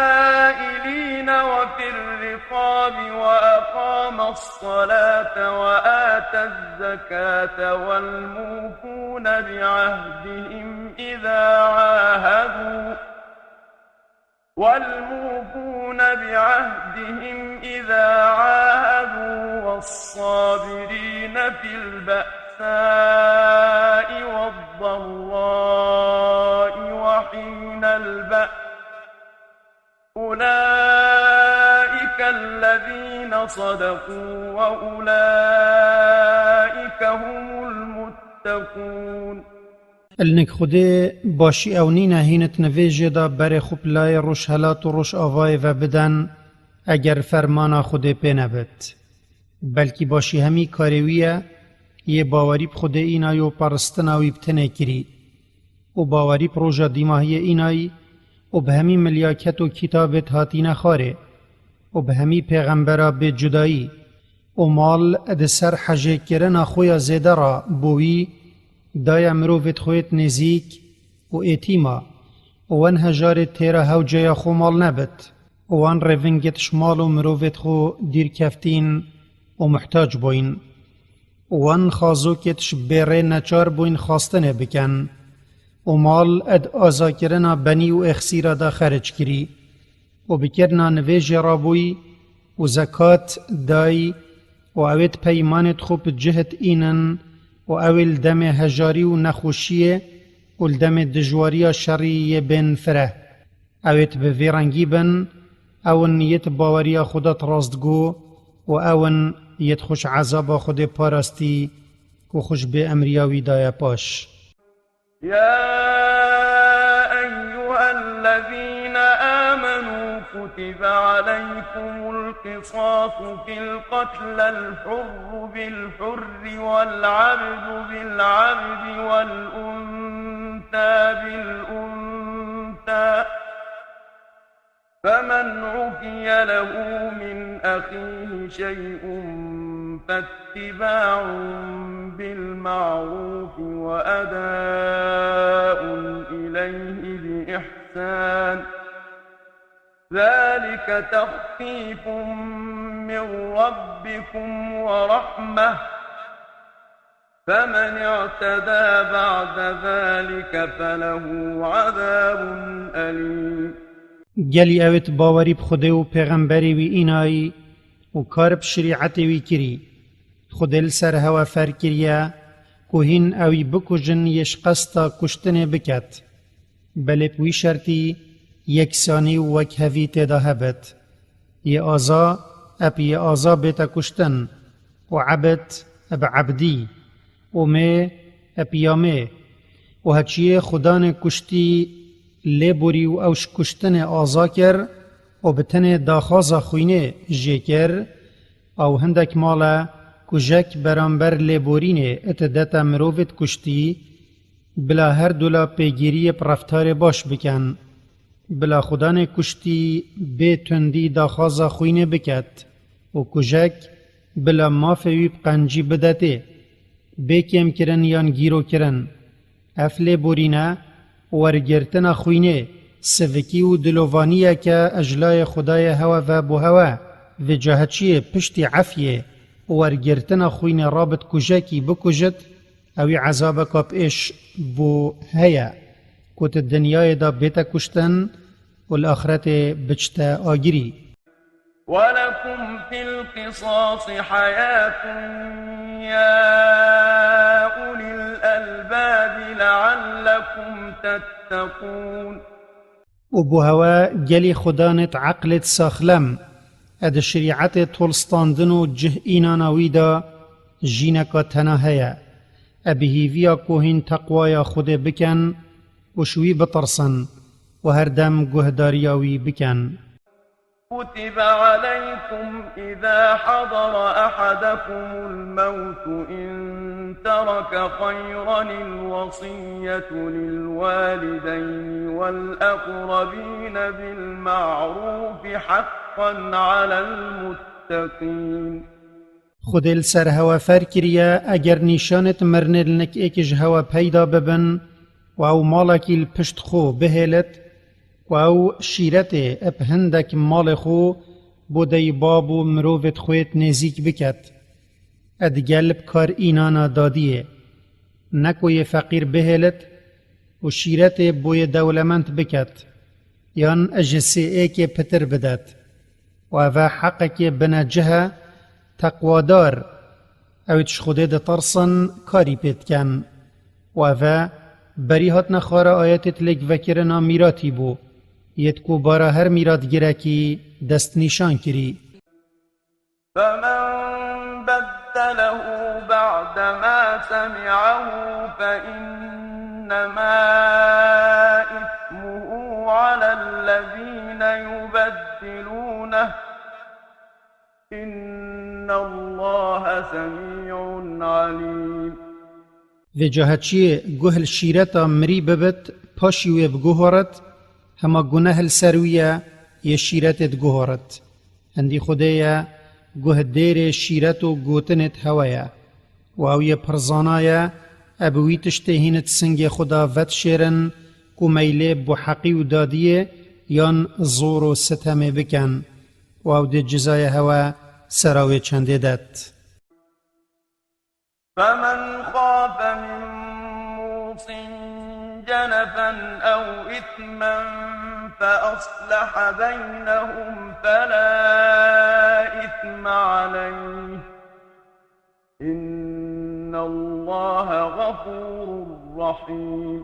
والسائلين وفي الرقاب وأقام الصلاة وآتى الزكاة والموفون بعهدهم إذا عاهدوا والموفون بعهدهم إذا عاهدوا والصابرين في البأساء والضراء وحين البأس أولئك الذين صدقوا وأولئك هم المتقون. Li nik Xwedê başî ew nîne hîn di nivêjê de berê xwe bi layê rojhelat û rojavayê ve bidin, eger fermana Xwedê pê nebit. Belkî başî hemî karê wî ye, yê bawerî bi Xwedê înayî û peristina wî bi tenê kirî. Û bawerî bi roja dîmahiyê înayî û bi hemî milyaket û kitabêt hatîne xwarê û bi hemî pêxembera bê cudayî. Û mal di ser hejêkirina xwe ya zêde re bo wî daye mirovêt xwe yêt nêzîk û êtîma û wan hejarê têra hewceya xwe mal nebit û wan rêvingêt ji mal û mirovêt xwe dîr keftîn û muhtac bûyîn û wan xazokêt ji bêrê neçar bûyîn xastinê bikin û mal ed azakirina benî û êxsîra da xeric kirî û bikirina nivêjê rabûyî û zekat dayî û ewêt peymanêt xwe bi cihd înin û ewê li demê hejarî û nexweşiyê û li demê dijwariya şerî yê bên fireh. Ewêt bi vî rengî bin, ew in yêt baweriya Xweda di rastgo û ew in yêt xwe ji ezaba Xwedê parastî ku xwe ji bê emriya wî daye paş. يا أيها الذين آمنوا كتب عليكم القصاص في القتلى، الحر بالحر والعبد بالعبد والأنثى بالأنثى، فمن عفي له من أخيه شيء فاتباع بالمعروف وأداء إليه بإحسان، ذلك تخفيف من ربكم ورحمة، فمن اعتدى بعد ذلك فله عذاب أليم. Gelî ewêt bawerî bi Xwedê û pêxemberê wî înayî û kar bi şerîetê wî kirî. Xwedê li ser hewe ferz kiriye ku hîn ewî bikujin yê ji qesta kuştinê biket. Belê bi wî şertî yeksanî û wekhevî tê de hebit. Yê aza eb yê aza bête kuştin. û ebd bi ebdî, û mê bi ya mê, û heçiyê xudanê kuştî lê borî û ew ji kuştinê aza kir û bi tenê daxwaza xwînê jê kir, ew hindek male kujek beramber lêborînê it dete mirovêt kuştî, bila her dula pêgîriyê bi reftarê baş bikin. Bila xudanê kuştî bê tundî daxwaza xwînê biket û kujek bila mafê wî bi qencî bidetê, bê kêmkirin yan gîrokirin. Ev lêborîne û wergirtina xwînê sivikî û dilovaniyeke ji layê Xwedayê hewe ve bo hewe. Vêca heçiyê piştî efyê û wergirtina xwînê rabit kujekî bikujit, ewî ezabeka pêş bo heye, ku di dinyayê de bête kuştin û li axretê biçte agirî. ولكم في القصاص حياة يا أولي الألباب لعلكم تتقون. û bo hewe gelî xudanêt eqlêt saxlem, e di şerîetê tolstandin û cih înana wî de jîneka tena heye, e bi hîviya ku hîn teqwaya Xwedê bikin û ji wî bitirsin û her dem guhdariya wî bikin. كتب عليكم إذا حضر أحدكم الموت إن ترك خيرا الوصية للوالدين والأقربين بالمعروف حقا على المتقين. Xwedê li ser hewe fer kiriye, eger nîşanêt mirinê li nik êkî ji hewe peyda bibin û ew malekî li pişt xwe bihêlit, ku ew şîretê bi hindek malê xwe bo deyî bab û mirovêt xwêt nêzîk biket, e digel bi kar înana dadiyê, ne ku yê feqîr bihêlit û şîretê bo yê dewlemend biket, yan ji sê êkê pitir bidet. Û ev e heqekê binecih e, teqwadar, ew ê ji Xwedê ditirsin, karî pê dikin. Û ev e berî hatina xwara ayetêt lêk vekirina mîratî bû, yêt ku bara her mîratgirekî destnîşan kirî. فمن بدله بعدما سمعه فإنما إثمه على الذين يبدلونه إن الله سميع عليم. Vêca heçiyê guh li şîreta mirî bibit, paşî wê biguhorit, hema guneh li ser wî ye, yê şîretê diguhorit. Hindî Xwedê ye, guh dêrê şîret û gotinêt hewe ye. Û ew yê pirzana ye, e bi wî tiştê hînit singê xwe da vedişêrin, ku meylê bo heqî û dadiyê yan zor û sitemê bikin. Û ew dê cizayê hewe sera wê çendê det. فمن خاف من موص جنفا أو إثما فأصلح بينهم فلا إثم عليه إن الله غفور رحيم.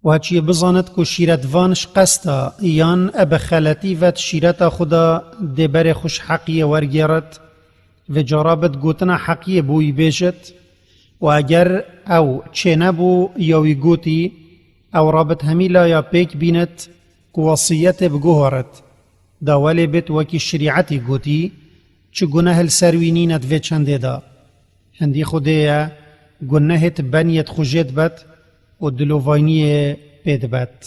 Û heçiyê bizanit ku şîretvan ji qesta yan e bi xeletî vet şîreta xwe da dê berê xwe ji heqiyê wergêrit, vê cara bit gotina heqiyê bo wî bêjit, û eger ew çênebû ya wî gotî, ew rabit hemî laya pêk bînit ku wesiyetê biguhorit, da welê bêt wekî şerîetî gotî, çi guneh li ser wî nîne di vê çendê de. Hindî Xwedê ye, gunehêt beniyêt xwe jê dibet û dilovaniyê pê dibet.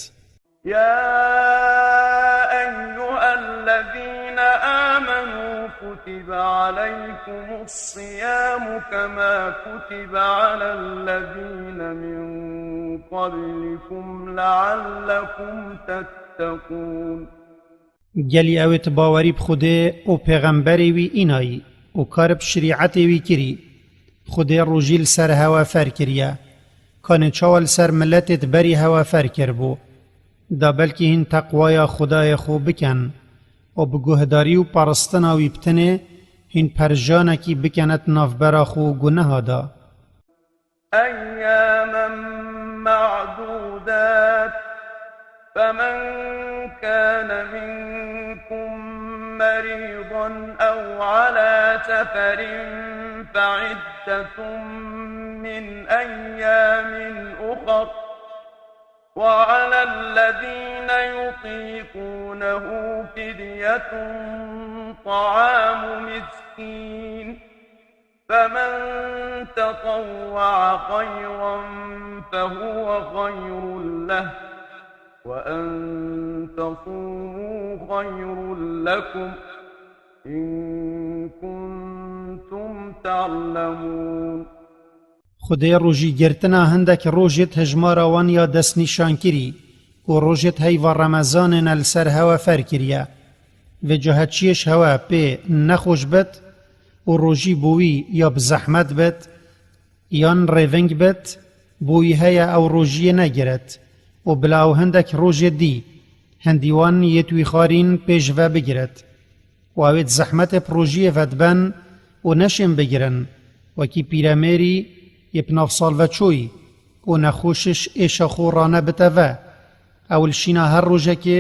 يا أيها الذين آمنوا كتب عليكم الصيام كما كتب على الذين من قبلكم لعلكم تتقون. Gelî ew ê tu bawerî bi Xwedê û pêxemberê wî înayî û kar bi şerîetê wî kirî, Xwedê rojî li ser hewe fer kiriye. Kanê çawa li ser miletê di berî hewe fer kiribû? Da belkî hîn teqwaya Xwedayê xwe bikin û bi guhdarî û paristina wî bi tenê hîn perjanekî bikene di navbera xwe û guneha de. أياما معدودات فمن كان منكم مريضا أو على سفر فعدة من أيام أخر، وعلى الذين يطيقونه فدية طعام مسكين، فمن تطوع خيرا فهو خير له، وأن تصوموا خير لكم، إن كنتم تعلمون. Xwedê rojî girtina hindek rojêt hijmara wan ya destnîşankirî ku rojêt heyva Remezanê ne li ser hewe fer kiriye. Vêca heçiyê ji hewe pê nexweş bit û rojî bo wî ya bi zehmet bit, yan rêving bit, bo wî heye ew rojiyê negirit û bila ew hindek rojê dî, hindî wan yêt wî xarîn pê ji ve bigirit. Û ew ê di zehmetê bi rojiyê ve diben û neşên bigirin, wekî pîremêrî yê bi nav sal ve çoyî û nexweşiş êşa xwe rane bite ve. Ew li şîna her rojekê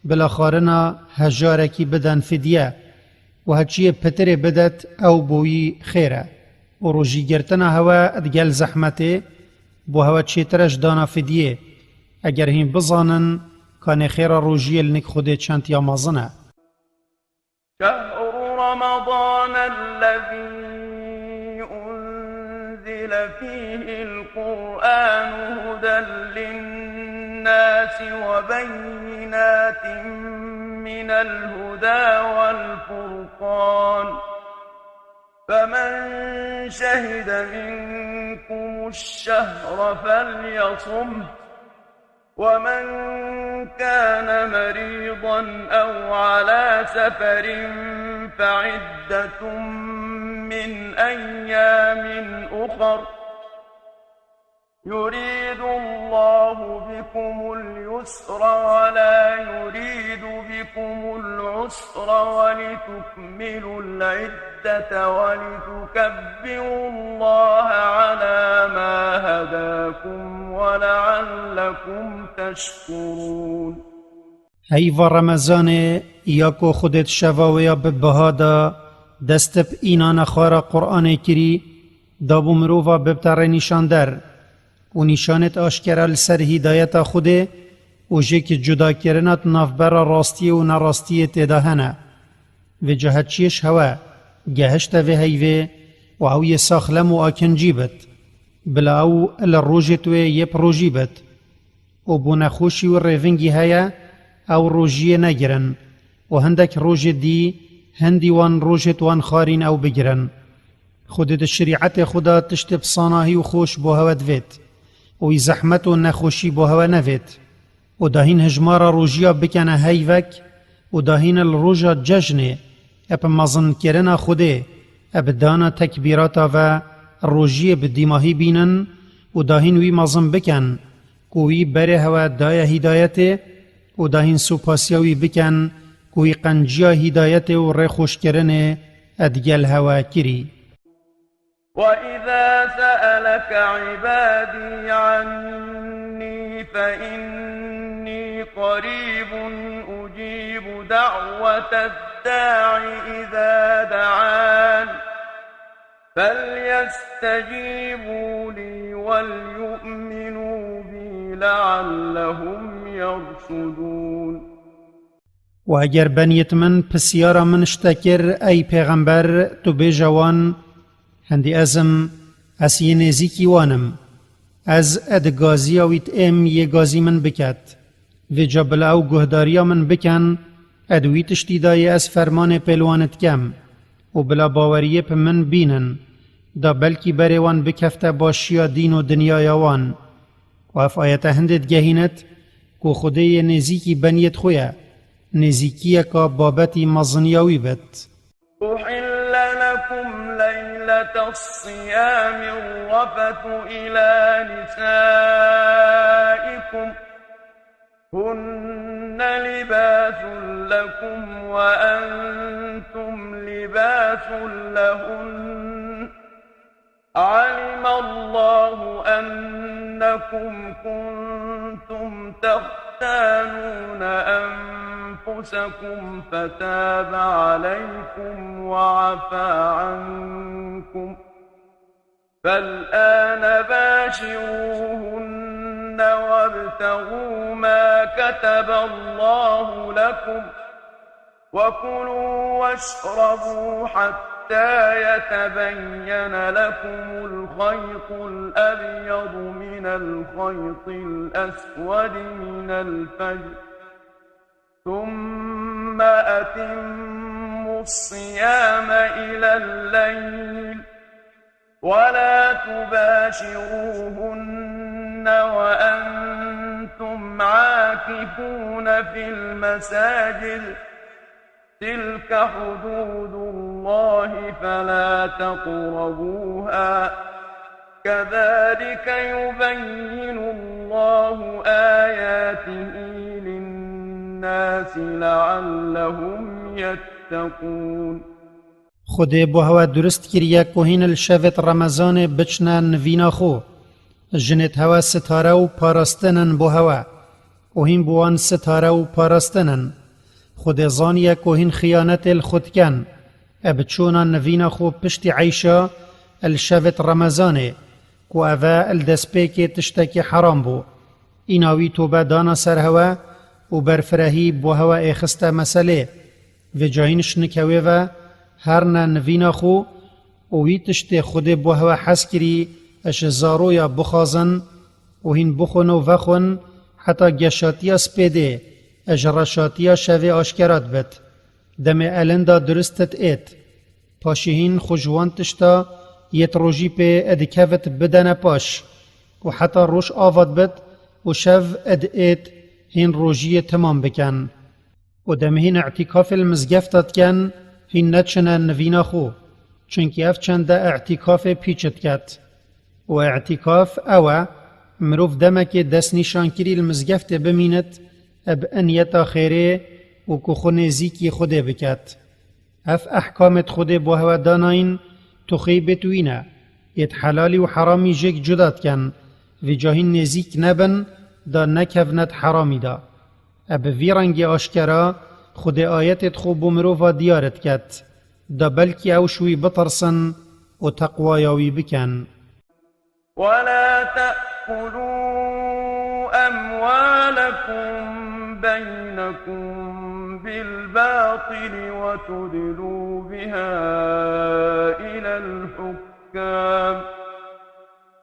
bila xarina hejarekî biden fidye û heçiyê pitirê bidet ew bo wî xêr e. Û rojî girtina hewe digel zehmetê bo hewe çêtir e ji dana fidyê, eger hîn bizanin ka nêxêra rojiyê li nik Xwedê çend ya mezin e. شهر رمضان الذي أنزل فيه القرآن هدى للناس وبينات من الهدى والفرقان، فمن شهد منكم الشهر فليصمه، ومن كان مريضا أو على سفر فعدة من أيام أخر، يريد الله بكم اليسر ولا يريد بكم العسر ولتكملوا العدة ولتكبروا الله على ما هداكم ولعلكم تشكرون. Heyva Remezanê ya ku Xwedê di şeva wê ya bi biha de dest bi înana xwe re Qur'anê kirî, dabû mirova bibte rênîşander û nîşanêt aşkera li ser hîdayeta Xwedê û jê ki cudakirina di navbera rastiyê û nerastiyê tê de hene. Vêca heçiyê ji hewe gehişte vê heyvê û ew yê saxlem û akincî bit, bila ew li rojêt wê yê bi rojî bit. Û bo nexweşî û rêvingî heye, ew rojiyê negirin û hindek rojê dî hindî wan rojêt wan xarîn ew bigirin. Xwedê di şerîetê xwe de tiştê bi sanahî û xweş bo hewe divêt û wî zehmet û nexweşî bo hewe nevêt. Û da hîn hijmara rojiya bikene heyvek û da hîn li roja cejnê, e bi mezinkirina Xwedê, e bi dana tekbîrata ve rojiyê bi dîmahî bînin û da hîn wî mezin bikin ku wî berê hewe daye hîdayetê û da hîn supasiya wî bikin ku wî qenciya hîdayetê û rêxweşkirinê e digel hewe kirî. وإذا سألك عبادي عني فإني قريب أجيب دعوة الداع إذا دعان فليستجيبوا لي وليؤمنوا بي لعلهم يرشدون. Û eger beniyêt min pisyara min ji te kir, ey pêxember, tu bêje wan, hindî ez im, ez yê nêzîkî wan im. Ez ed gaziya wî diêm yê gazî min biket. Vêca bila ew guhdariya min bikin, ed wî tiştî dayê ez fermanê pêl wan dikem û bila baweriyê bi min bînin, da belkî berê wan bikefte başiya dîn û dinyaya wan. Û ev ayete hindê digehînit ku Xwedê yê nêzîkî beniyêt xwe ye, nêzîkiyeka babetî meziniya wî bit. أحل لكم ليلة الصيام الرفث إلى نسائكم هن لباس لكم وأنتم لباس لهن علم الله أن إنكم كنتم تختانون أنفسكم فتاب عليكم وعفا عنكم، فالآن باشروهن وابتغوا ما كتب الله لكم، وكلوا واشربوا حتى يتبين لكم الخيط الأبيض من الخيط الأسود من الفجر، ثم أتموا الصيام إلى الليل، ولا تباشروهن وأنتم عاكفون في المساجد، تلك حدود الله فلا تقربوها، كذلك يبين الله آياته للناس لعلهم يتقون. Xwedê bo hewe durist kiriye ku hîn li şevêt Remezanê biçine nivîna xwe. Jinêt hewe sitare û parastin in bo hewe. Û hîn bi wan sitare û parastin in. Xwedê zaniye ku hîn xiyanetê li xwe dikin. E bi çûna nivîna xwe piştî eyşa li şevêt Remezanê, ku ev e li destpêkê tiştekî heram bû. Îna wî tobe dana ser hewe û berfirehî bo hewe êxiste meselê. Vêca hîn ji nikewê ve herne nivîna xwe û wî tiştê Xwedê bo hewe hez kirî ji zaroya bixwazin û hîn bixwin û vexwin heta geşatiya spêdê ji reşatiya şevê aşkera dibit. Demê elinda durist êt. Paşî hîn xwe ji wan tişta yêt rojî pê dikevit bidene paş û heta roj ava dibit û şev êt hîn rojiyê timam bikin. Û dem hîn îtîkafê li mizgefta dikin, hîn neçine nivîna xwe, çunkî ev çende îtîkafê pîç diket. Û îtîkaf ew e, mirov demekê destnîşankirî li mizgeftê bimînit, bi niyeta xêrê û ku xwe nêzîkî Xwedê biket. Ev ehkamêt Xwedê bo hewe danayîn, tu xêy bêt wî ne. Yêt helalî û heramî jêk cuda dikin, vêca hîn nêzîk nebin, da nekevnet heramî da. E bi vî rengê aşkera Xwedê ayetêt xwe bo mirova diyar diket, da belkî ew ji wî bitirsin û teqwaya wî bikin. ولا تأكلوا أموالكم بينكم بالباطل وتدلوا بها إلى الحكام،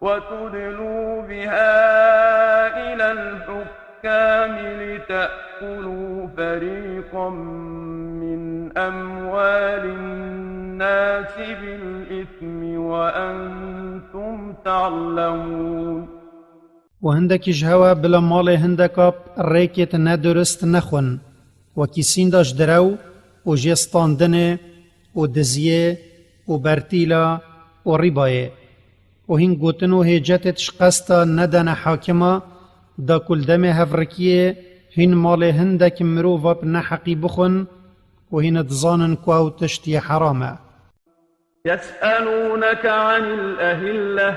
وتدلوا بها إلى الحكام لتأكلوا فريقا من أموال الناس بالإثم وأنتم تعلمون. Û hindekî ji hewe bila malê hindeka rêkêt nedurist nexwin, wekî sînda ji direw û jê standinê û diziyê û bertîla û rîbayê. Û hîn gotin û hêcetêt ji qesta nedene hakima, da ku li demê hevrikiyê hîn malê hindek mirova bi neheqî bixwin û hîn dizanin ku ew tişt yê heram e. يسألونك عن الأهلة،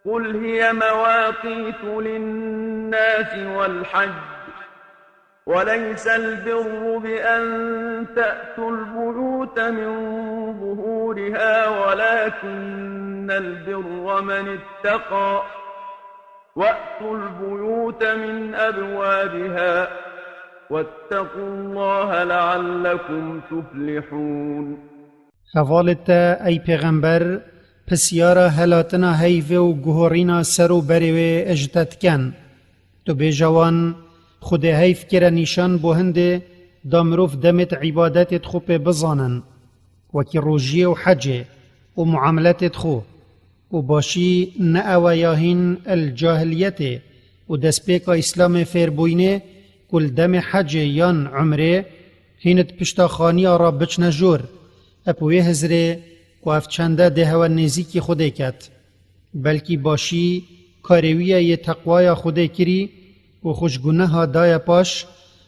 قل هي مواقيت للناس والحج، وليس البر بأن تأتوا البيوت من ظهورها، ولكن البر من اتقى، وأتوا البيوت من أبوابها، واتقوا الله لعلكم تفلحون. Hevalê te, ey pêxember, pisyara helatina heyvê û guhorîna ser û berê wê ji te dikin. Tu bêje wan, Xwedê heyv kire nîşan bo hindê, da mirov demêt îbadetêt xwe pê bizanin, wekî rojiyê û hecê û muameletêt xwe. Û başî ne ew e ya hîn li cahiliyetê û destpêka Îslamê fêrbûyînê ku li demê hecê yan umrê hîn di pişta xaniya re biçine jor, ep wê hizrê ku ev çende dê hewe nêzîkî Xwedê ket. Belkî başî karê wî ye yê teqwaya Xwedê kirî û xwe ji guneha daye paş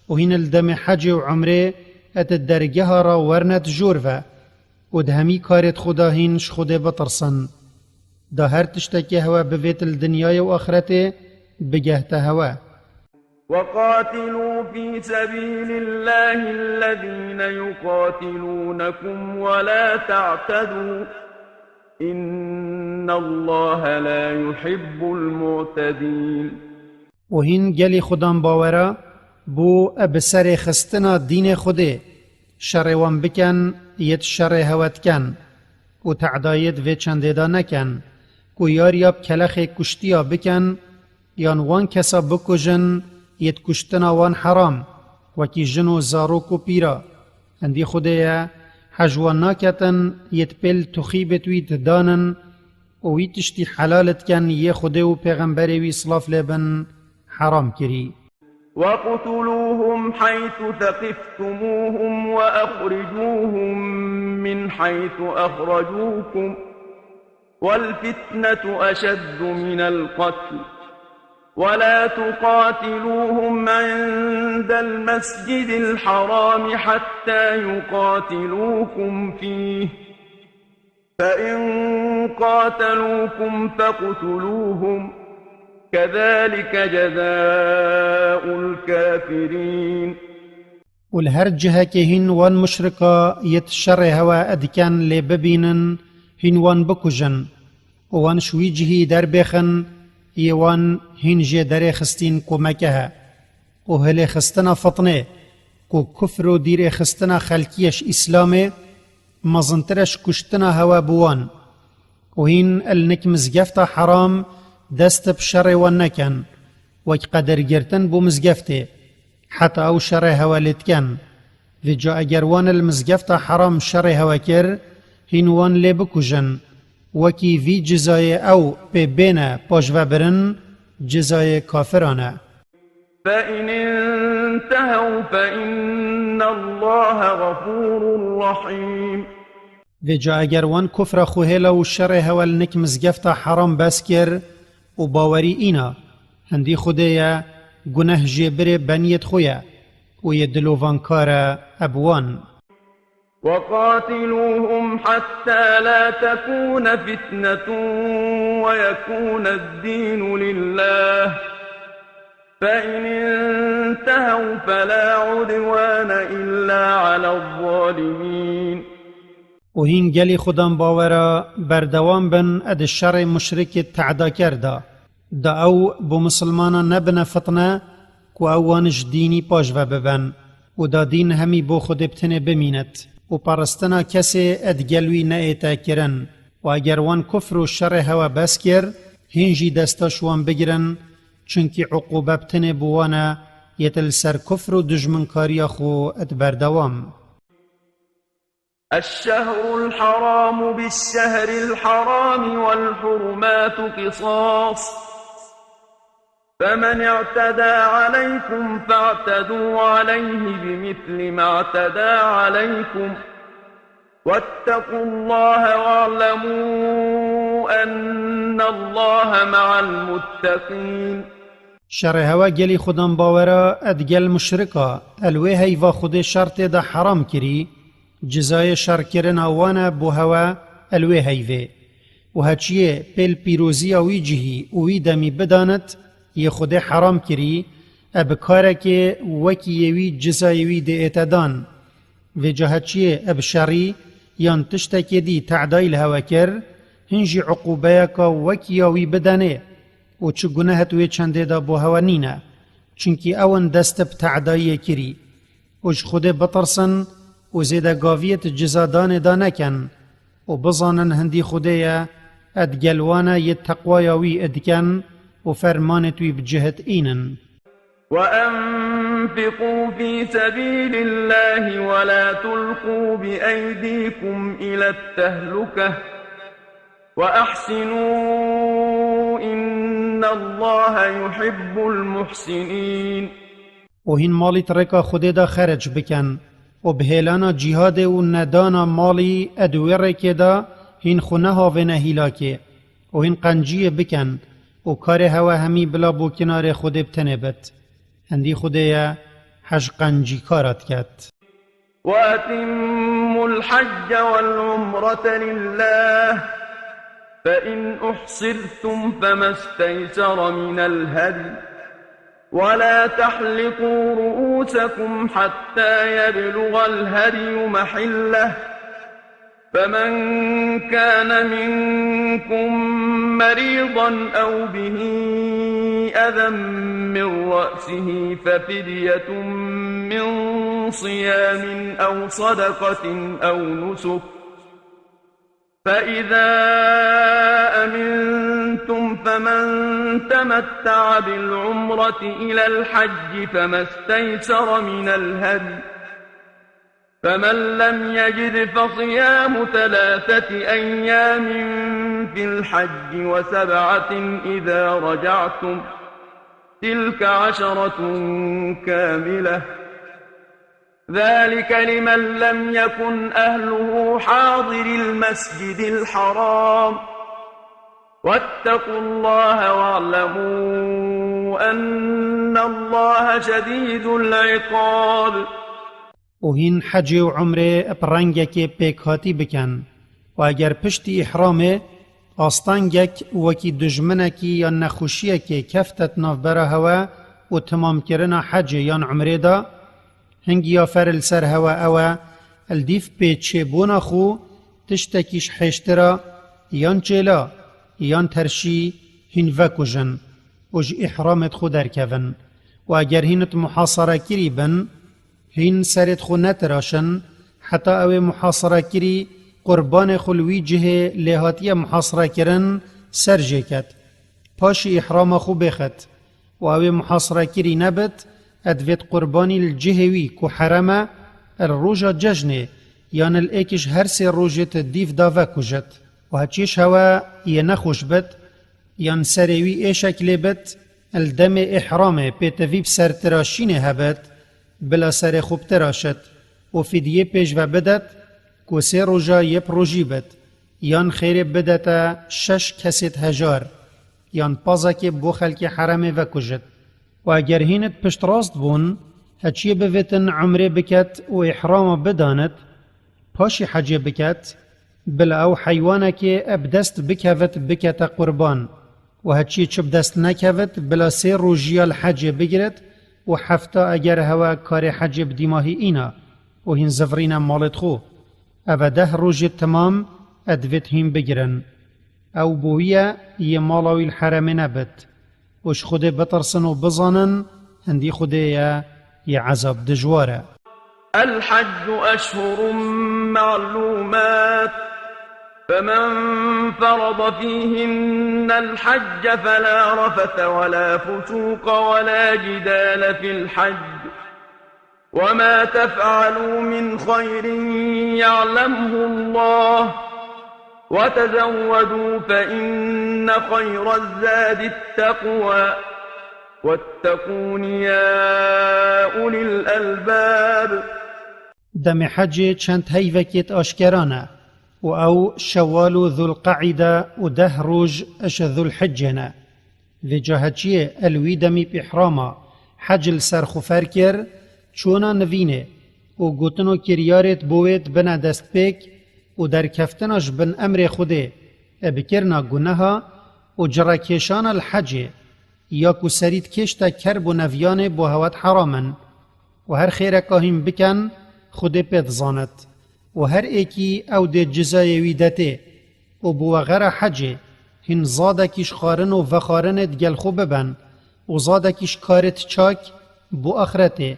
û hîn li demê hecê û umrê et dergeha re werne di jor ve û di hemî karêt xwe de hîn ji Xwedê bitirsin. Da her tiştekê hewe bivêt li dinyayê û axretê, bigehte hewe. وقاتلوا في سبيل الله الذين يقاتلونكم ولا تعتدوا إن الله لا يحب المعتدين. Û hîn gelî xudan bawera bo bi serê xistina dînê Xwedê şerê wan biken, yêt şerê hewe diken û te'dayêt vê çendê de neken, ku yariya bi kelexê kuştiya biken, yan wan kesa bikujin, yêt kuştina wan heram, wekî jin û zarok û pîra. Hindî Xwedê ye, hej wan naketin, yêt pêl tuxîbêt wî didanin û wî tiştî helal diken yê Xwedê û pêxemberê wî silav lê bin heram kirî. واقتلوهم حيث ثقفتموهم وأخرجوهم من حيث أخرجوكم والفتنة أشد من القتل ولا تقاتلوهم عند المسجد الحرام حتى يقاتلوكم فيه فإن قاتلوكم فاقتلوهم كذلك جزاء الكافرين. Û li her cihekê hîn wan muşrika yêt şerê hewe diken lê bibînin, hîn wan bikujin û wan ji wî cihî derbêxin, yê wan hîn jê derê xistîn ku Meke he. Û hilêxistina fitnê ku kufr û dîrêxistina xelkiyê ji Îslamê mezintir e ji kuştina hewe bi wan. Û hîn li nik mizgefta heram dest bi şerê wan neken, wek qedirgirtin bo mizgeftê, heta ew şerê hewe lê diken. Vêca eger wan li mizgefta heram şerê hewe kir, hîn wan lê bikujin, wekî vî cizayê ew pê bêne paşvebirin, cizayê kafiran e. فإن انتهوا فإن الله غفور رحيم. Vêca eger wan kufra xwe hêla û şerê hewe li nik mizgefta heram bes kir û bawerî îna, hindî Xwedê ye, guneh jê birê beniyêt xwe ye û yê dilovankar e bi wan. وقاتلوهم حتى لا تكون فتنة ويكون الدين لله فإن انتهوا فلا عدوان إلا على الظالمين. Û hîn gelî xudan bawera berdewam bin di şerê muşrikê te'daker de. Da ew bo misilmanan nebine fitne, ku ew wan ji dînî paşve bibin, û da dîn hemî bo Xwedê bi tenê bimînit, û paristina kesê digel wî neête kirin, û eger wan kufr û şerê hewe bes kir, hîn jî desta ji wan bigirin, çunkî uqûbe bi tenê bo wan e, yêt li ser kufr û dijminkariya xwe di berdewam. الشهر الحرام بالشهر الحرام والحرمات قصاص، فمن اعتدى عليكم فاعتدوا عليه بمثل ما اعتدى عليكم، واتقوا الله واعلموا أن الله مع المتقين. Şerê hewe gelî xudan bawera digel muşrika, el wê heyva Xwedê şer tê de heram kirî, cizayê şerkirina wan e bo hewe el wê heyvê. Û heçiyê pêl pîroziya wî cihî û wî demî bidanit, yê Xwedê heram kirî, e bi karekê wekî yê wî cizayê wî dê ête dan. Vêca heçiyê e bi şerî yan tiştekê dî te'dayî li hewe kir, hin jî uqûbeyeka wekî ya wî bidenê û çi gunehet wê çendê de bo hewe nîne, çunkî ew in dest bi te'dayiyê kirî. Û ji Xwedê bitirsin û zêdegaviyêt cizadanê de nekin û bizanin hindî Xwedê ye, e digel wan e yê teqwaya wî dikin û fermanêt wî bi cihit înin. وأنفقوا في سبيل الله ولا تلقوا بأيديكم إلى التهلكة وأحسنوا إن الله يحب المحسنين. Û hîn malî di rêka Xwedê de xerec bikin û bi hêlana cîhadê û nedana malî e di wê rêkê de hîn xwe nehavêne hîlakê û hîn qenciyê bikin û karê hewe hemî bila bo kinarê Xwedê bi tenê bit. Hindî Xwedê ye hej qencîkara diket. وأتموا الحج والعمرة لله فإن أحصرتم فما استيسر من الهدي، ولا تحلقوا رؤوسكم حتى يبلغ الهدي محله، فمن كان منكم مريضا أو به أذى من رأسه ففدية من صيام أو صدقة أو نسك، فإذا أمنتم فمن تمتع بالعمرة إلى الحج فما استيسر من الهدي، فمن لم يجد فصيام ثلاثة أيام في الحج وسبعة إذا رجعتم، تلك عشرة كاملة، ذلك لمن لم يكن أهله حاضر المسجد الحرام، واتقوا الله واعلموا أن الله شديد العقاب. û hîn hecê û umrê bi rengekê pêkhatî bikin. Û eger piştî îhramê astengek wekî dijminekî yan nexweşiyekê keftet navbera hewe û timamkirina hecê yan umrê de, hingiya fer li ser hewe ew e, li dîv pê çêbûna xwe tiştekî ji hêştira yan çêla yan terşî hîn vekujin û ji îhramê xwe derkevin. Û eger hîn muhasarekirî bin, hîn serê xwe netiraşin, heta ew ê muhasarekirî qurbanê xwe li wî cihê lê hatiye muhasarekirin ser jê ket. Paşî îhrama xwe bêxit û ew ê muhasarekirî nebit, e divêt qurbanî li cihê wî ku herem e, li roja cejnê yan li êk ji her sê rojê di dîv de vekujit. Û heçî ji hewe yê nexweş bit, yan serê wî êşek lê bit, li demê îhramê pêtivî bi sertiraşînê hebit, bila serê xwe bitiraşit û fîdyê pêş ve bidet ku sê roja yê bi rojî bit, yan xêrê bidete şeş kesêt hejar, yan pazekê bo xelkê heremê vekujit. Û eger hînit piştrast bûn, heçiyê bivêtin umrê biket û îhrama bidanit, paşî hecê biket, bila ew heywanekê bi dest bikevit bikete qurban. Û heçiyê çi bi dest nekevit, bila sê rojiya li hecê bigirit û hefta eger hewe karê hecê bi dîmahî îna û hîn zivirîne malê xwe. Ev e deh rojê timam e divêt hîn bigirin. Ew bo wî ye yê mala wî li heremê nebit. Û ji Xwedê bitirsin û bizanin, hindî Xwedê ye yê ezab dijwar e. الحج أشهر معلومات، فمن فرض فيهن الحج فلا رفث ولا فسوق ولا جدال في الحج، وما تفعلوا من خير يعلمه الله، وتزودوا فإن خير الزاد التقوى، واتقون يا أولي الألباب. Demê hecê çend heyvekêt aşkera ne û ew Şewal û Zulqeîde û deh roj ji Zulhicê ne. Vêca heçiyê el wî demî bi îhrama hec li ser xwe fer kir, çûna nivînê û gotin û kiryarêt bo wê dibine destpêk û derkeftina ji bin emrê Xwedê, e bikirina guneha û cirekêşana li hecê, ya ku serî dikêşte kerb û neviyanê bo hewet heram in. Û her xêreka hîn bikin, Xwedê pê dizanit. Û her êkî ew dê cizayê wî detê. Û bi wexera hecê, hîn zadekî ji xwarin û vexwarinê digel xwe biben û zadekî ji karê çak bo axretê.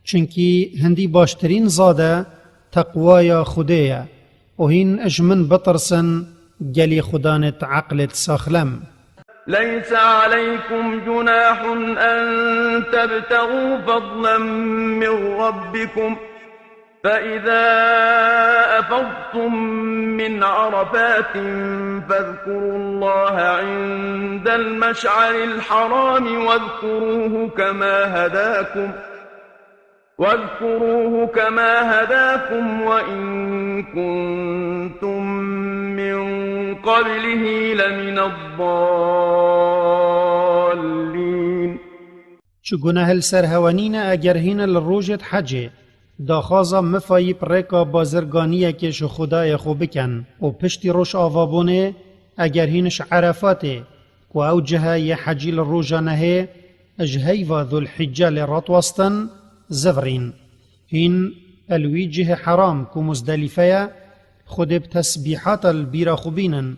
Çunkî hindî baştirîn zade teqwaya Xwedê ye. Û hîn ji min bitirsin, gelî Xwedanêt eqlêt saxlem. ليس عليكم جناح أن تبتغوا فضلا من ربكم، فإذا أفضتم من عرفات فاذكروا الله عند المشعر الحرام واذكروه كما هداكم، واذكروه كما هداكم وإن كنتم من قبله لمن الضالين. Çi guneh li ser hewe nîne eger hîn li rojêt hecê daxwaza mifayî bi rêka bazirganiyekê ji Xwedayê xwe bikin û piştî rojavabûnê Eger hîn ji Erefatê, ku ew cih e yê hecî li roja nehê, ji heyva Zulhicce lê ratwestin, zivirîn. Hîn el wî cihê heram ku Muzdelîfe ye, Xwedê bi tesbîhata li bîra xwe bînin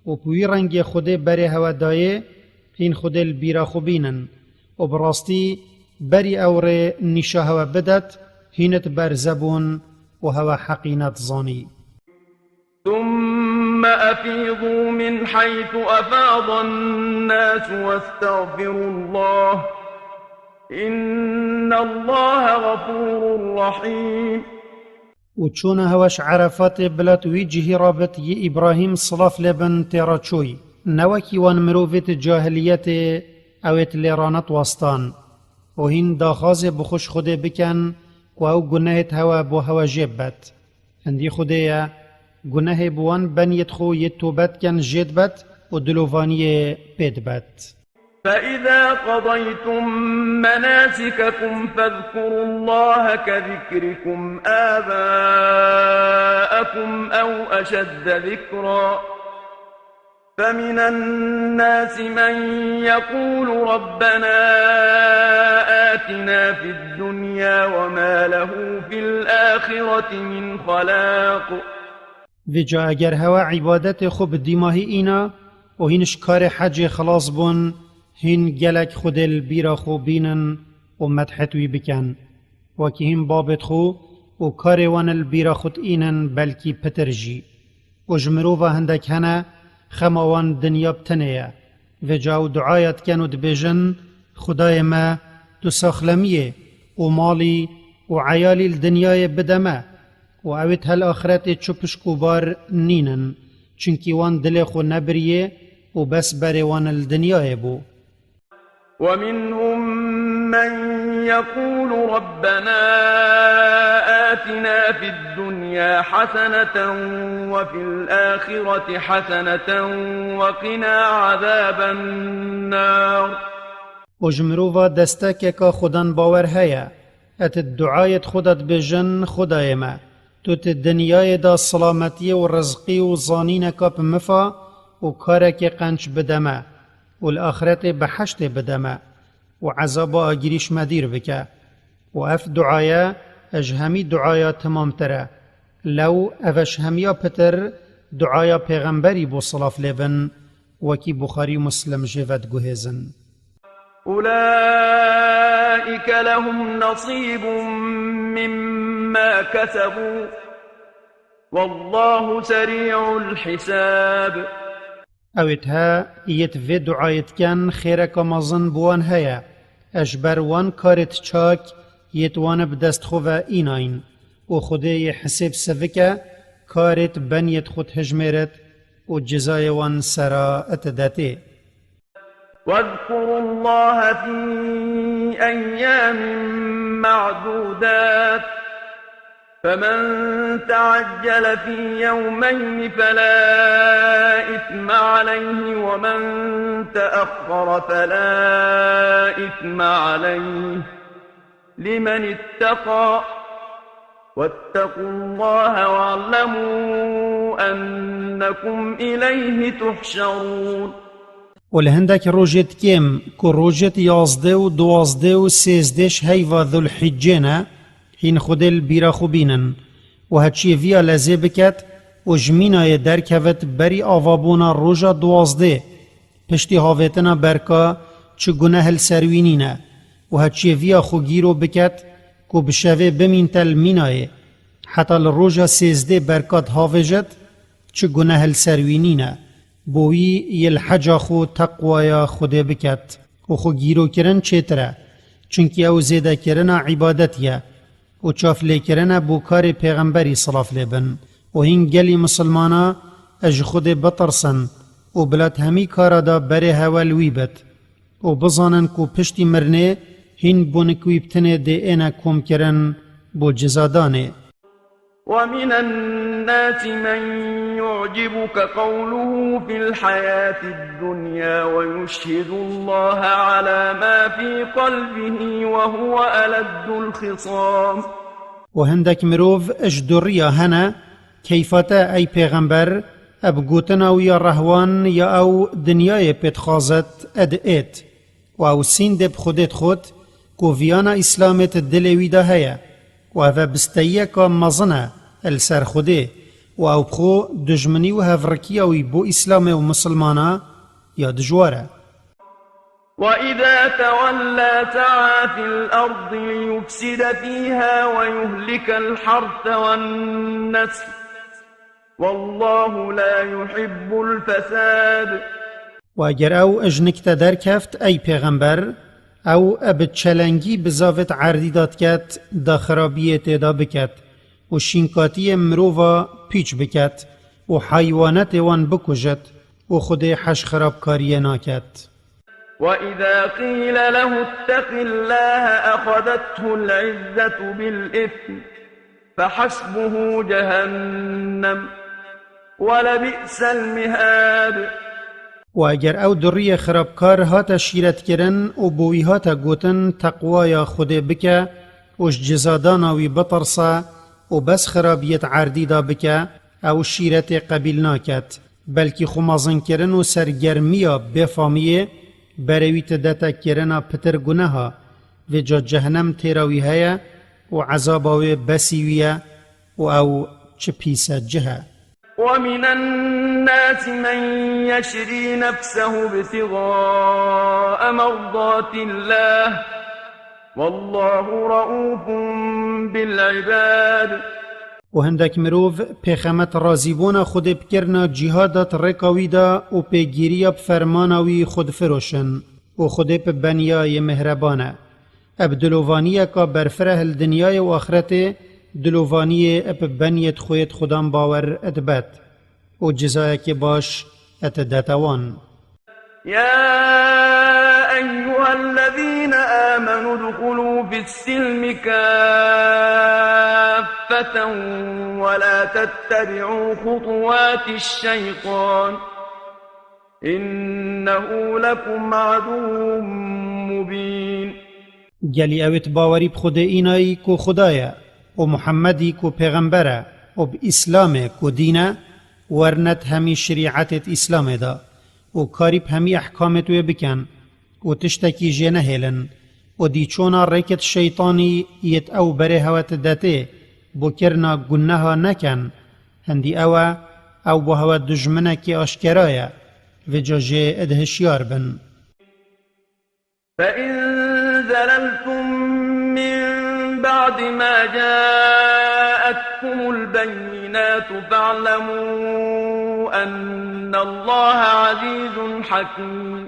û bi wî rengê Xwedê berê hewe dayê, hîn Xwedê li bîra xwe bînin û bi rastî berî ew rê nîşa hewe bidet, hîn it berze bûn û hewe heqînet zanî. ثم أفيضوا من حيث أفاض الناس واستغفروا الله، إن الله غفور رحيم. Û çûna hewe ji Erefatê bila tu wî cihî rabit yê Îbrahîm silav lê bin tê ra çûy. Ne wekî wan mirovêt cahiliyetê ew ê tu lê ra netwastan. Û hîn daxwazê bi xwe ji Xwedê bikin ku ew gunehêt hewe bo hewe jê bibet. Hindî Xwedê ye, gunehê bi wan beniyêt xwe yê tobe dikin jê dibet û dilovaniyê pê dibet. فإذا قضيتم مناسككم فاذكروا الله كذكركم آباءكم أو أشد ذكرا، فمن الناس من يقول ربنا آتنا في الدنيا وما له في الآخرة من خلاق. Vêca eger hewe îbadetê xwe bi dîmahî îna û hîn ji karê hecê xilas bûn, hîn gelek Xwedê li bîra xwe bînin û medhet wî bikin. Wekî hîn babêt xwe û karê wan li bîra xwe diînin, belkî pitir jî. Û ji mirova hindek hene, xema wan dinya bi tenê ye. Vêca ew duaya dikin û dibêjin, Xwedayê me, tu saxlemiyê û malî û eyalî li dinyayê bide me. Û ew ê di hel axretê çi pişk û bar nînin, çunkî wan dilê xwe nebiriyê û bes berê wan li dinyayê bû. ومنهم من يقول ربنا آتنا في الدنيا حسنة وفي الآخرة حسنة وقنا عذاب النار. Û ji mirova destekeka Xudan bawer heye, et di duayê di Xuda dibêjin, Xudayê me, tu di dinyayê de silametiyê û rizqî û zanîneka bi mifa û karekê qenc bide me û li axretê behiştê bide me û ezaba agirî ji me dîr bike. Û ev duaye ji hemî duaya timamtir e. Lew ev e ji hemiya pitir duaya pêxemberî bû silav lê bin, wekî Buxarî û Muslim jê ve diguhêzin. أولئك لهم نصيب مما كسبوا والله سريع الحساب. Ew ê he yêt vê duayê dikin, xêreka mezin bi wan heye. Eş ber wan karêt çak yêt wan bi dest xwe ve înayn. Û Xwedê yê hisêb sivike, karêt beniyêt xwe dihijmêret û cezayê wan sera et detê. واذكروا الله في أيام معدودات، فمن تعجل في يومين فلا إثم عليه ومن تأخر فلا إثم عليه لمن اتقى، واتقوا الله واعلموا أنكم إليه تحشرون. Û li hindek rojêt kêm, ku rojêt yazdeh û duwazdeh û sêzdeh ji heyva Zulhiccê ne, hîn Xwedê li bîra xwe bînin. Û heçiyê viya lezê biket û ji mînayê derkevit berî avabûna roja duwazdeh, piştî havêtina berka çi guneh li ser wî nîne û heçiyê viya xwe gîro biket ku bi şevê bimînte li mînayê, heta li roja sêzdeh berka dihavêjit, çi guneh li ser wî nîne. Bo wî yê li heca xwe teqwaya Xwedê biket û xwe gîrokirin çêtir e, çunkî ew zêdekirina îbadet ye û çavlêkirin e bo karê pêxemberî silav lê bin. Û hîn gelî misilmana ji Xwedê bitirsin û bila di hemî kara de berê hewe li wî bit û bizanin ku piştî mirinê hîn bunik wî bi tinê dê êne komkirin bo cizadanê. ومن الناس من يعجبك قوله في الحياة الدنيا ويشهد الله على ما في قلبه وهو ألد الخصام. û hindek mirov ji dûriya hene, keyfa te ey pêxember, Eb gotina wî ya rehwan ya ew dinyayê pê dixwazet, ed êt. Û ew sîndê bi Xwedê dixwit ku viyana Îslamê di dilê wî de heye. Û ev e bisteyiyeka mezin e li ser Xwedê. Û ew bi xwe dijminî û hevrikiya wî bo Îslamê û misilmana ya dijwar e. وإذا تولى سعى في الأرض ليفسد فيها ويهلك الحرث والنسل والله لا يحب الفساد. Û eger ew ji nik te derkeft, ey pêxember, ew bi çelengî bizavêt erdî da diket, da xirabiyê tê da biket û şînkatiyê mirova pîç biket û heywanetê wan bikujit û Xwedê heş xirabkariyê naket. وإذا قيل له اتق الله أخذته العزة بالإثم فحسبه جهنم ولبئس المهاد. Û eger ew duriyê xirabkar hate şîretkirin û bo wî hate gotin teqwaya Xwedê bike û ji cizadana wî bitirse û bes xirabiyêt erdî da bike, ew şîretê qebîl naket. Belkî xwe mezinkirin û sergermiya bêfamiyê berê wî didete kirina pitir guneha, vêca cehnem têra wî heye û ezaba wê besî wî ye û ew çi pîse cih e. ومن الناس من يشري نفسه ابتغاء مرضات الله والله رءوف بالعباد. û hindek mirov pêxemet razîbûna Xwedê bi kirina cîhada di rêka wî de û pêgîriya bi fermana wî xwe difiroşin û Xwedê bi beniya yê mihreban e. Eb dilovaniyeka berfireh li dinyayê û axretê dilovaniyê eb beniyê di xwê di Xudan bawer dibet û cizayekê baş et dete wan. يا أيها الذين آمنوا ادخلوا في السلم كافة ولا تتبعوا خطوات الشيطان إنه لكم عدو مبين. Gelî ew ê di bawerî bi Xwedê înayî ku Xuda ye û Muhemmedî ku pêxember e û bi Îslamê ku dîn e, werne di hemî şerîetê di Îslamê de û karî bi hemî ehkamêt wê bikin û tiştekî jê nehêlin û dî çona rêkêt şeytanî yêt ew berê hewet detê bo kirina gunneha nekin, hindî ew e, ew bo hewe dijminekî aşkera ye, vêca jê id hişyar bin. فإن زللتم من بعد ما جاءتكم البينات فاعلموا أن الله عزيز حكيم.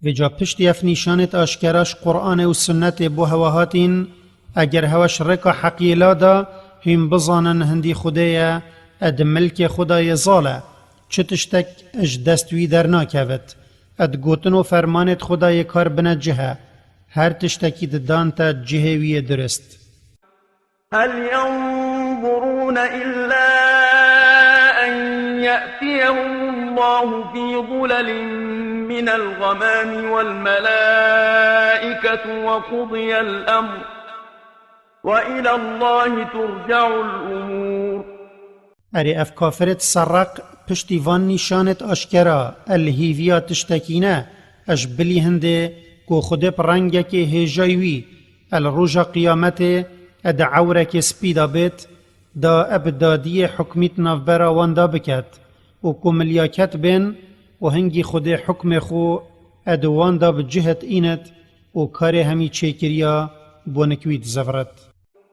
Vêca piştî ev nîşanêt aşkera ji Quranê û Sunnetê bo hewe hatîn, eger hewe ji rêka heqiyê lada, hîn bizanin hindî Xwedê ye, ed milkê Xwedayê zal e, çi tiştek ji dest wî dernakevit, ed gotin û fermanêt Xwedayê kar bine cih e, her tiştekî didan te cihê wî yê durist. هل ينظرون إلا أن يأتيهم الله في ظلل من الغمام والملائكة وقضي الأمر وإلى الله ترجع الأمور. Erê ev kafirêt serreq piştî van nîşanêt aşkera el hîviya tiştekî ne, eş bilî hindê ku Xwedê bi rengekê hêjay wî el roja qiyametê e di ewrekê spî de bêt, da e bi dadiyê hukmî di navbera wan de biket û ku milyaket bên û hingî Xwedê hukmê xwe e di wan de bi cih et înet û karê hemî çêkiriya bo nik wî dizevret.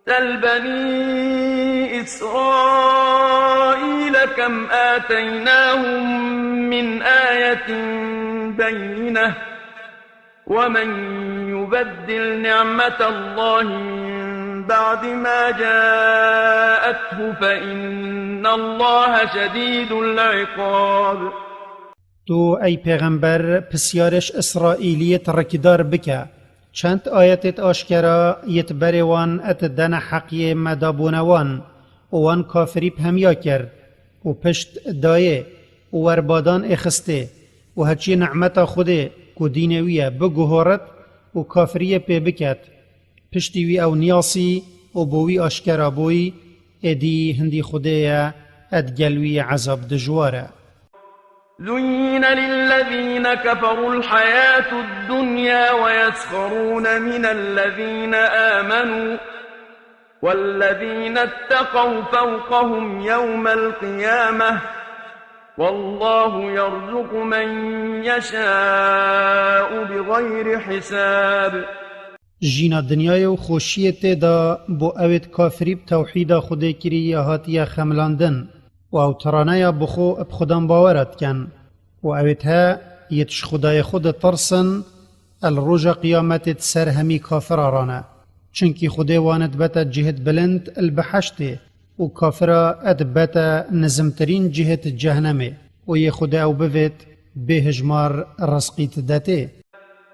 سل بني إسرائيل كم آتيناهم من آية بينة ومن يبدل نعمة الله من بعد ما جاءته فإن الله شديد العقاب. Tu, ey pêxember, pisyarê ji Îsraîliyêt rikdar bike, çend ayetêt aşkera yêt berê wan et dene heqiyê me dabûne wan û wan kafirî bi hemiya kir û pişt dayê û werbadan êxistê û heçî nimeta Xwedê ku dînê wî ye biguhorit û kafiriyê pê biket, piştî wî ew niyasî û bo wî aşkera bûyî, êdî hindî Xwedê ye, ed gel wî ezab dijwar e. زين للذين كفروا الحياة الدنيا ويسخرون من الذين آمنوا والذين اتقوا فوقهم يوم القيامة والله يرزق من يشاء بغير حساب. Jîna dinyayê û xweşiyê tê de bo ewêt kafirî bi tewhîda Xwedê kirî ya hatiye xemilandin û ew tiraneya bi xwe bi xudan bawera dikin û ewêt he yêt ji Xwedayê xwe ditirsin, el roja qiyametê di ser hemî kafira rane. Çunkî Xwedê wan dibete cihêt bilind el biheştê û kafira dibete nizimtirîn cihêt cehnemê û yê Xwedê ew bivêt bêhijmar rizqî didetê.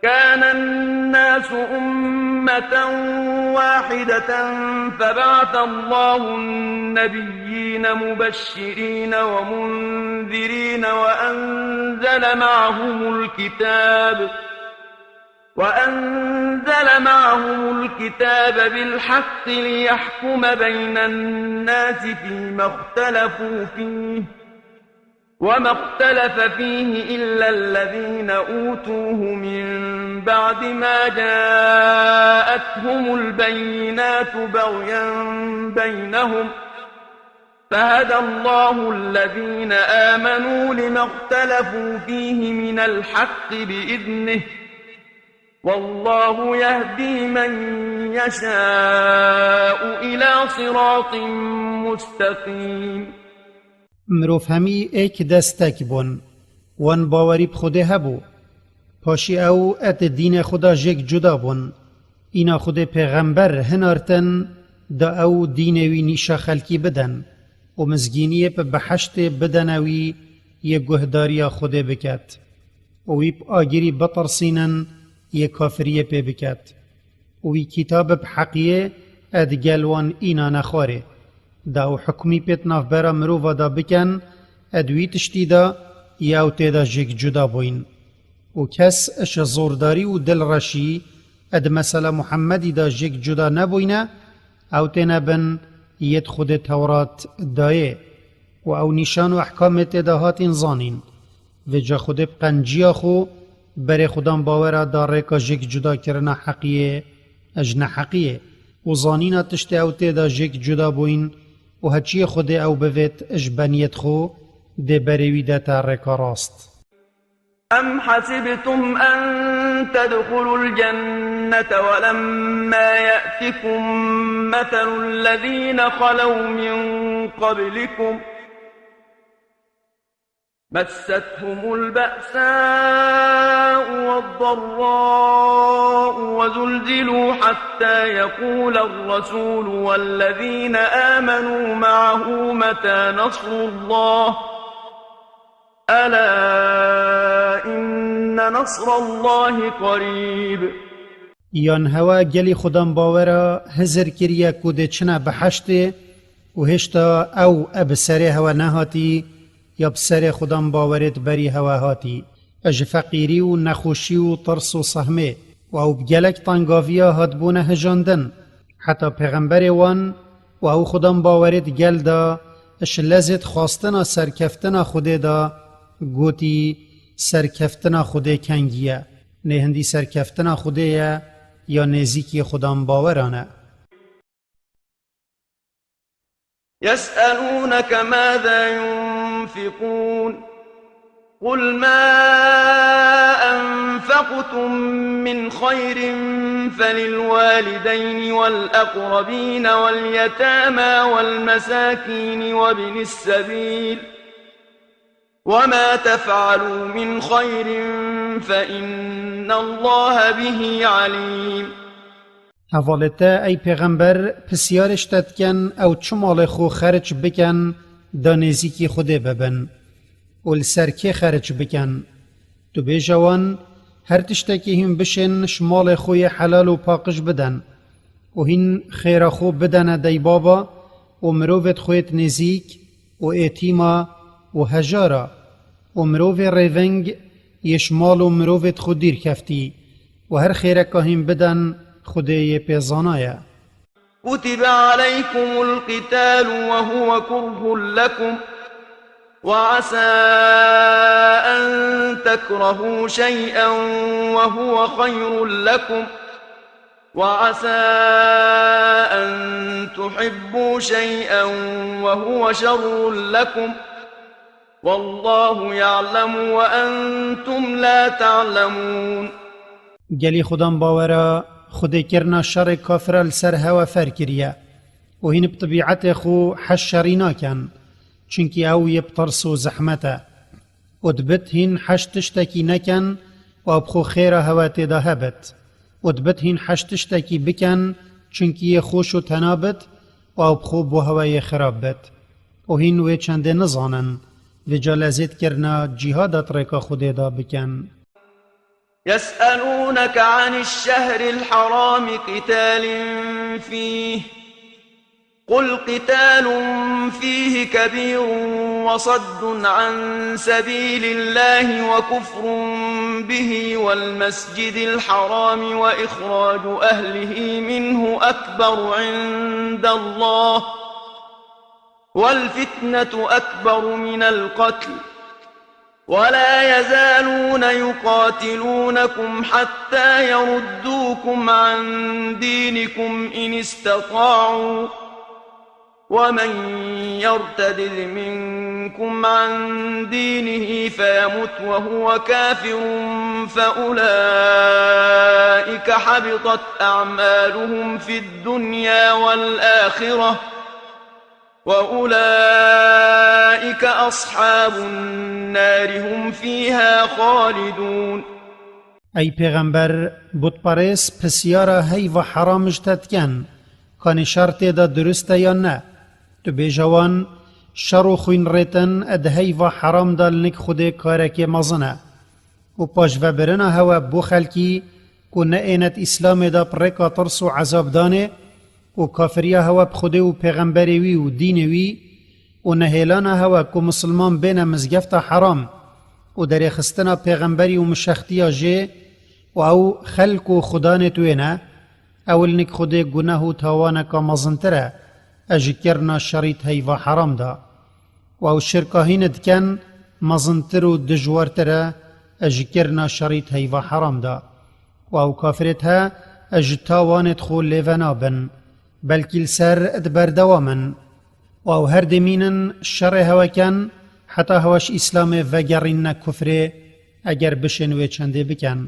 كان الناس أمة واحدة فبعث الله النبيين مبشرين ومنذرين وأنزل معهم الكتاب وأنزل معهم الكتاب بالحق ليحكم بين الناس فيما اختلفوا فيه وما اختلف فيه إلا الذين أوتوه من بعد ما جاءتهم البينات بغيا بينهم فهدى الله الذين آمنوا لما اختلفوا فيه من الحق بإذنه والله يهدي من يشاء إلى صراط مستقيم. Mirov hemî êk destek bûn. Wan bawerî bi Xwedê hebû. Paşî ew et dînê xwe da jêk cuda bûn. Îna Xwedê pêxember hinartin da ew dînê wî nîşa xelkî bidin û mizgîniyê bi behiştê bidene wî yê guhdariya Xwedê biket û wî bi agirî bitirsînin yê kafiriyê pê biket. Û wî kîtab bi heqiyê ed gel wan îna nexwarê. Da ew hukmî pêt navbera mirova da biken, ed wî tiştî da yew tê da jêk cuda bûyn. Û kes ji zordarî û dilreşî ed mesela Muhemmedî da jêk cuda nebûyne, ew têne bin yêt Xwedê Tewrat dayê. Û ew nîşan û ehkamê tê da hatîn zanîn. Vêca Xwedê bi qenciya xwe berê xudan bawera da rêka jêk cuda kirina heqiyê ji neheqiyê û zanîna tiştê ew tê da jêk cuda bûyn û heçiyê Xwedê ew bivêt ji beniyêt xwe dê berê wî dete rêka rast. أم حسبتم أن تدخلوا الجنة ولما يأتكم مثل الذين خلوا من قبلكم مستهم البأساء والضراء وزلزلوا حتى يقول الرسول والذين آمنوا معه متى نصر الله ألا إن نصر الله قريب. Yan hewa gelî xudan bawera hizir kiriye ku dê çine behiştê û hêşta ew e bi serê hewa nehatî ya bi serê xudan bawerê di berî hewa hatî. E ji feqîrî û nexweşî û tirs û sehmê û ew bi gelek tengaviya hatbûne hijandin. Heta pêxemberê wan û ew xudan bawerê di gel de ji lezê di xwastina serkeftina Xwedê de gotî, serkeftina Xwedê kengî ye. Nê hindî serkeftina Xwedê ye ya nêzîkî xudan baweran e. يسألونك ماذا ينفقون قل ما أنفقتم من خير فللوالدين والأقربين واليتامى والمساكين وابن السبيل وما تفعلوا من خير فإن الله به عليم. Hevalê te, ey pêxember, pisyarê ji te dikin, ew çi malê xwe xerc bikin, da nêzîkî Xwedê bibin û li ser kê xerc bikin. Tu bêje wan, her tiştekî hîn bişên ji malê xwe yê helal û paqij bidin û hîn xêra xwe bidene deybaba û mirovêt xwe yêt nêzîk û êtîma û hejara û mirovê rêveng yê ji mal û mirovêt xwe dîr keftî û her xêreka hîn bidin, Xwedê yê pê zana ye. كتب عليكم القتال وهو كره لكم وعسى أن تكرهوا شيئا وهو خير لكم، وعسى أن تحبوا شيئا وهو شر لكم، والله يعلم وأنتم لا تعلمون. Gelî xudan bawera, Xwedê kirina şerê kafira li ser hewe fer kiriye û hîn bi tibîetê xwe heş şerî nakin, çunkî ew yê bi tirs û zehmet e. Û dibit hîn heş tiştekî nekin û ew bi xwe xêra hewe tê de hebit. Û dibit hîn heş tiştekî bikin, çunkî yê xweş û tena bit û ew bi xwe bo hewe yê xirab bit. Û hîn wê çendê nizanin, vêca lezêt kirina cîhada di rêka Xwedê de bikin. يسألونك عن الشهر الحرام قتال فيه، قل قتال فيه كبير وصد عن سبيل الله وكفر به والمسجد الحرام وإخراج أهله منه أكبر عند الله والفتنة أكبر من القتل ولا يزالون يقاتلونكم حتى يردوكم عن دينكم إن استطاعوا، ومن يرتدد منكم عن دينه فيمت وهو كافر فأولئك حبطت أعمالهم في الدنيا والآخرة، وأولئك أصحاب النار هم فيها خالدون. Ey pêxember, butperêz pisyara heyva heram ji te dikin, kanê şer tê de dirust e yan ne? Tu bêje wan, şer û xwînrêtin di heyva heram de li nik Xwedê karekê mezin e. Û paşvebirina hewe bo xelkî ku ne ênet Îslamê de bi rêka tirs û ezabdanê û kafiriya hewe bi Xwedê û pêxemberê wî û dînê wî û nehêlana hewe ku misilman bêne mizgefta heram û derêxistina pêxemberî û mişextiya jê û ew xelk û xudanêt wê ne, ew li nik Xwedê guneh û tawaneka mezintir e, e ji kirina şerî di heyva heram de. Û ew şirka hîne dikin, mezintir û dijwartir e, e ji kirina şerî di heyva heram de. Û ew kafirêt he, e ji tawanêt xwe lêve nabin, belkî li ser di berdewam in. Û ew her dimînin şerê hewe ken, heta hewe ji Îslamê vegerînine kufrê, eger bişên wê çendê bikin.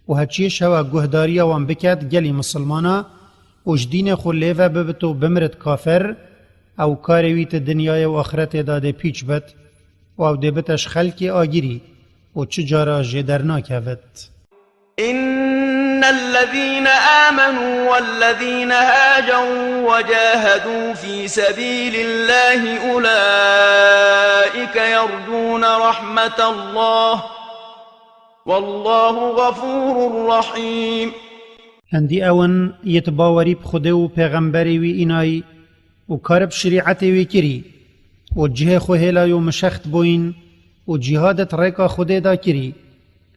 Û heçiyê ji hewe guhdariya wan biket gelî misilmana û ji dînê xwe lêve bibit û bimirit kafir, ew karê wî di dinyayê û axretê de dê pîç bit û ew dê bite ji xelkê agirî û çi cara jê dernakevit. إن الذين آمنوا والذين هاجروا وجاهدوا في سبيل الله أولئك يرجون رحمة الله والله غفور رحيم. Hindî ew in yê di bawerî bi Xwedê û pêxemberê wî înayî û kar bi şerîetê wî kirî û cihê xwe hêlay û mişext bûyîn û cîhadê di rêka Xwedê de kirî.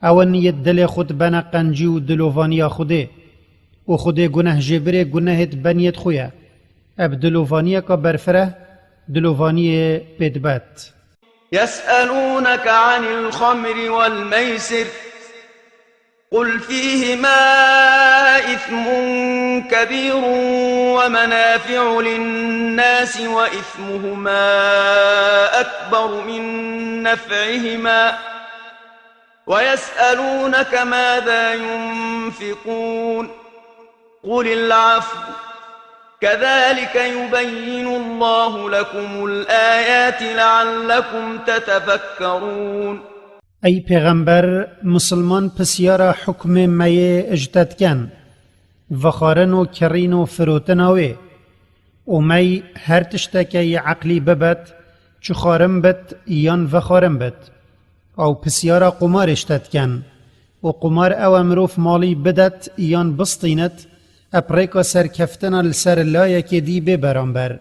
Ew in yê dilê xwe dibene qencî û dilovaniya Xwedê û Xwedê gunehjêbirê gunehêt beniyêt xwe ye. Ev dilovaniyeka berfireh, dilovaniyê pêdibet. يسألونك عن الخمر والميسر، قل فيهما إثم كبير ومنافع للناس وإثمهما أكبر من نفعهما، ويسألونك ماذا ينفقون، قل العفو، كذلك يبين الله لكم الآيات لعلكم تتفكرون. Ey pêxember, misilman pisyara hukmê meyê ji te dikin, vexwarin û kirîn û firotina wê. Û mey her tişteke yê eqlî bibet, çi xwarin bit yan vexwarin bit. Ew pisyara qumarê ji te dikin. Û qumar ew e mirov malî bidet yan bistînet, e bi rêka serkeftina li ser layekê dî bê beramber.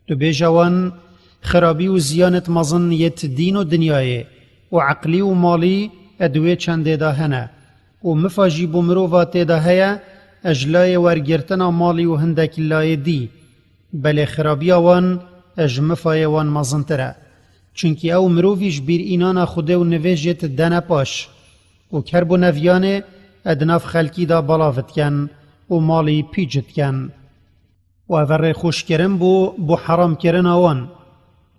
Tu bêje wan, xirabî û ziyanêt mezin yêt dîn û dinyayê û eqlî û malî e di wê çendê de hene û mifa jî bo mirova tê de heye, e ji layê wergirtina malî û hindek layê dî. Belê xirabiya wan e ji mifayê wan mezintir e. Çunkî ew mirovî ji bîr înana Xwedê û nivêjê didene paş. Û kerb û neviyanê e di nav xelkî de belav diken û malî pîç diken. Û ev rêxweşkirin bû bo heramkirina wan.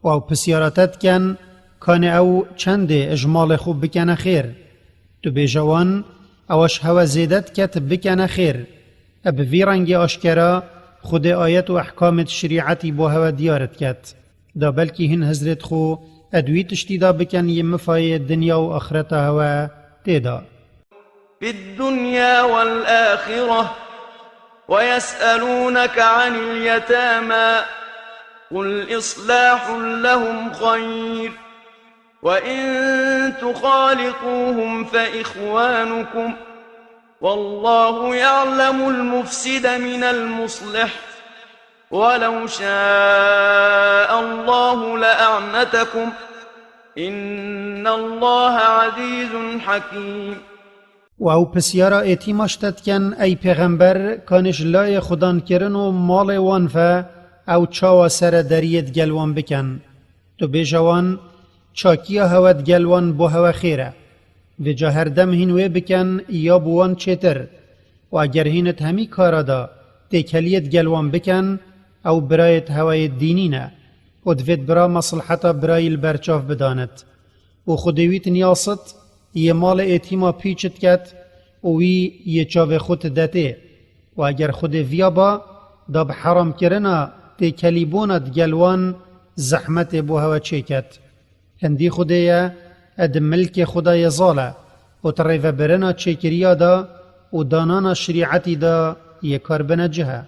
Û ew pisyara te diken, kanê ew çendê ji malê xwe bikene xêr? Tu bêje wan, ew ji hewe zêde diket bikene xêr. E bi vî rengê aşkera Xwedê ayet û ehkamêt şerîetî bo hewe diyar diket. Da belkî hin hizrêt xwe e di wî tiştî de biken yê mifayê dinya û axireta hewe tê de. في الدنيا والآخرة ويسألونك عن اليتامى قل إصلاح لهم خير وإن تخالطوهم فإخوانكم والله يعلم المفسد من المصلح ولو شاء الله لأعنتكم إن الله عزيز حكيم. Û ew pisyara êtîma ji te dikin, ey pêxember, kanê ji layê xwedankirin û malê wan ve ew çawa serederiyê digel wan bikin? Tu bêje wan, çakiya hewe digel wan bo hewe xêr e. Vêca her dem hîn wê bikin ya bo wan çêtir. Û eger hîn di hemî kara de têkeliyê digel wan bikin, ew birayêt hewe yê dînî ne û divêt bira mesleheta birayî li ber çav bidanit. Û Xwedê wî tinyasit yê malê êtîma pîç diket û wî yê çavê xwe dide tê. Û eger Xwedê viya ba, da bi heramkirina têkelîbûna digel wan zehmetê bo hewe çêket. Hindî Xwedê ye, e di milkê xwe de yê zal e û di rêvebirina çêkiriya de û danana şerîetî de yê kar bine cih e.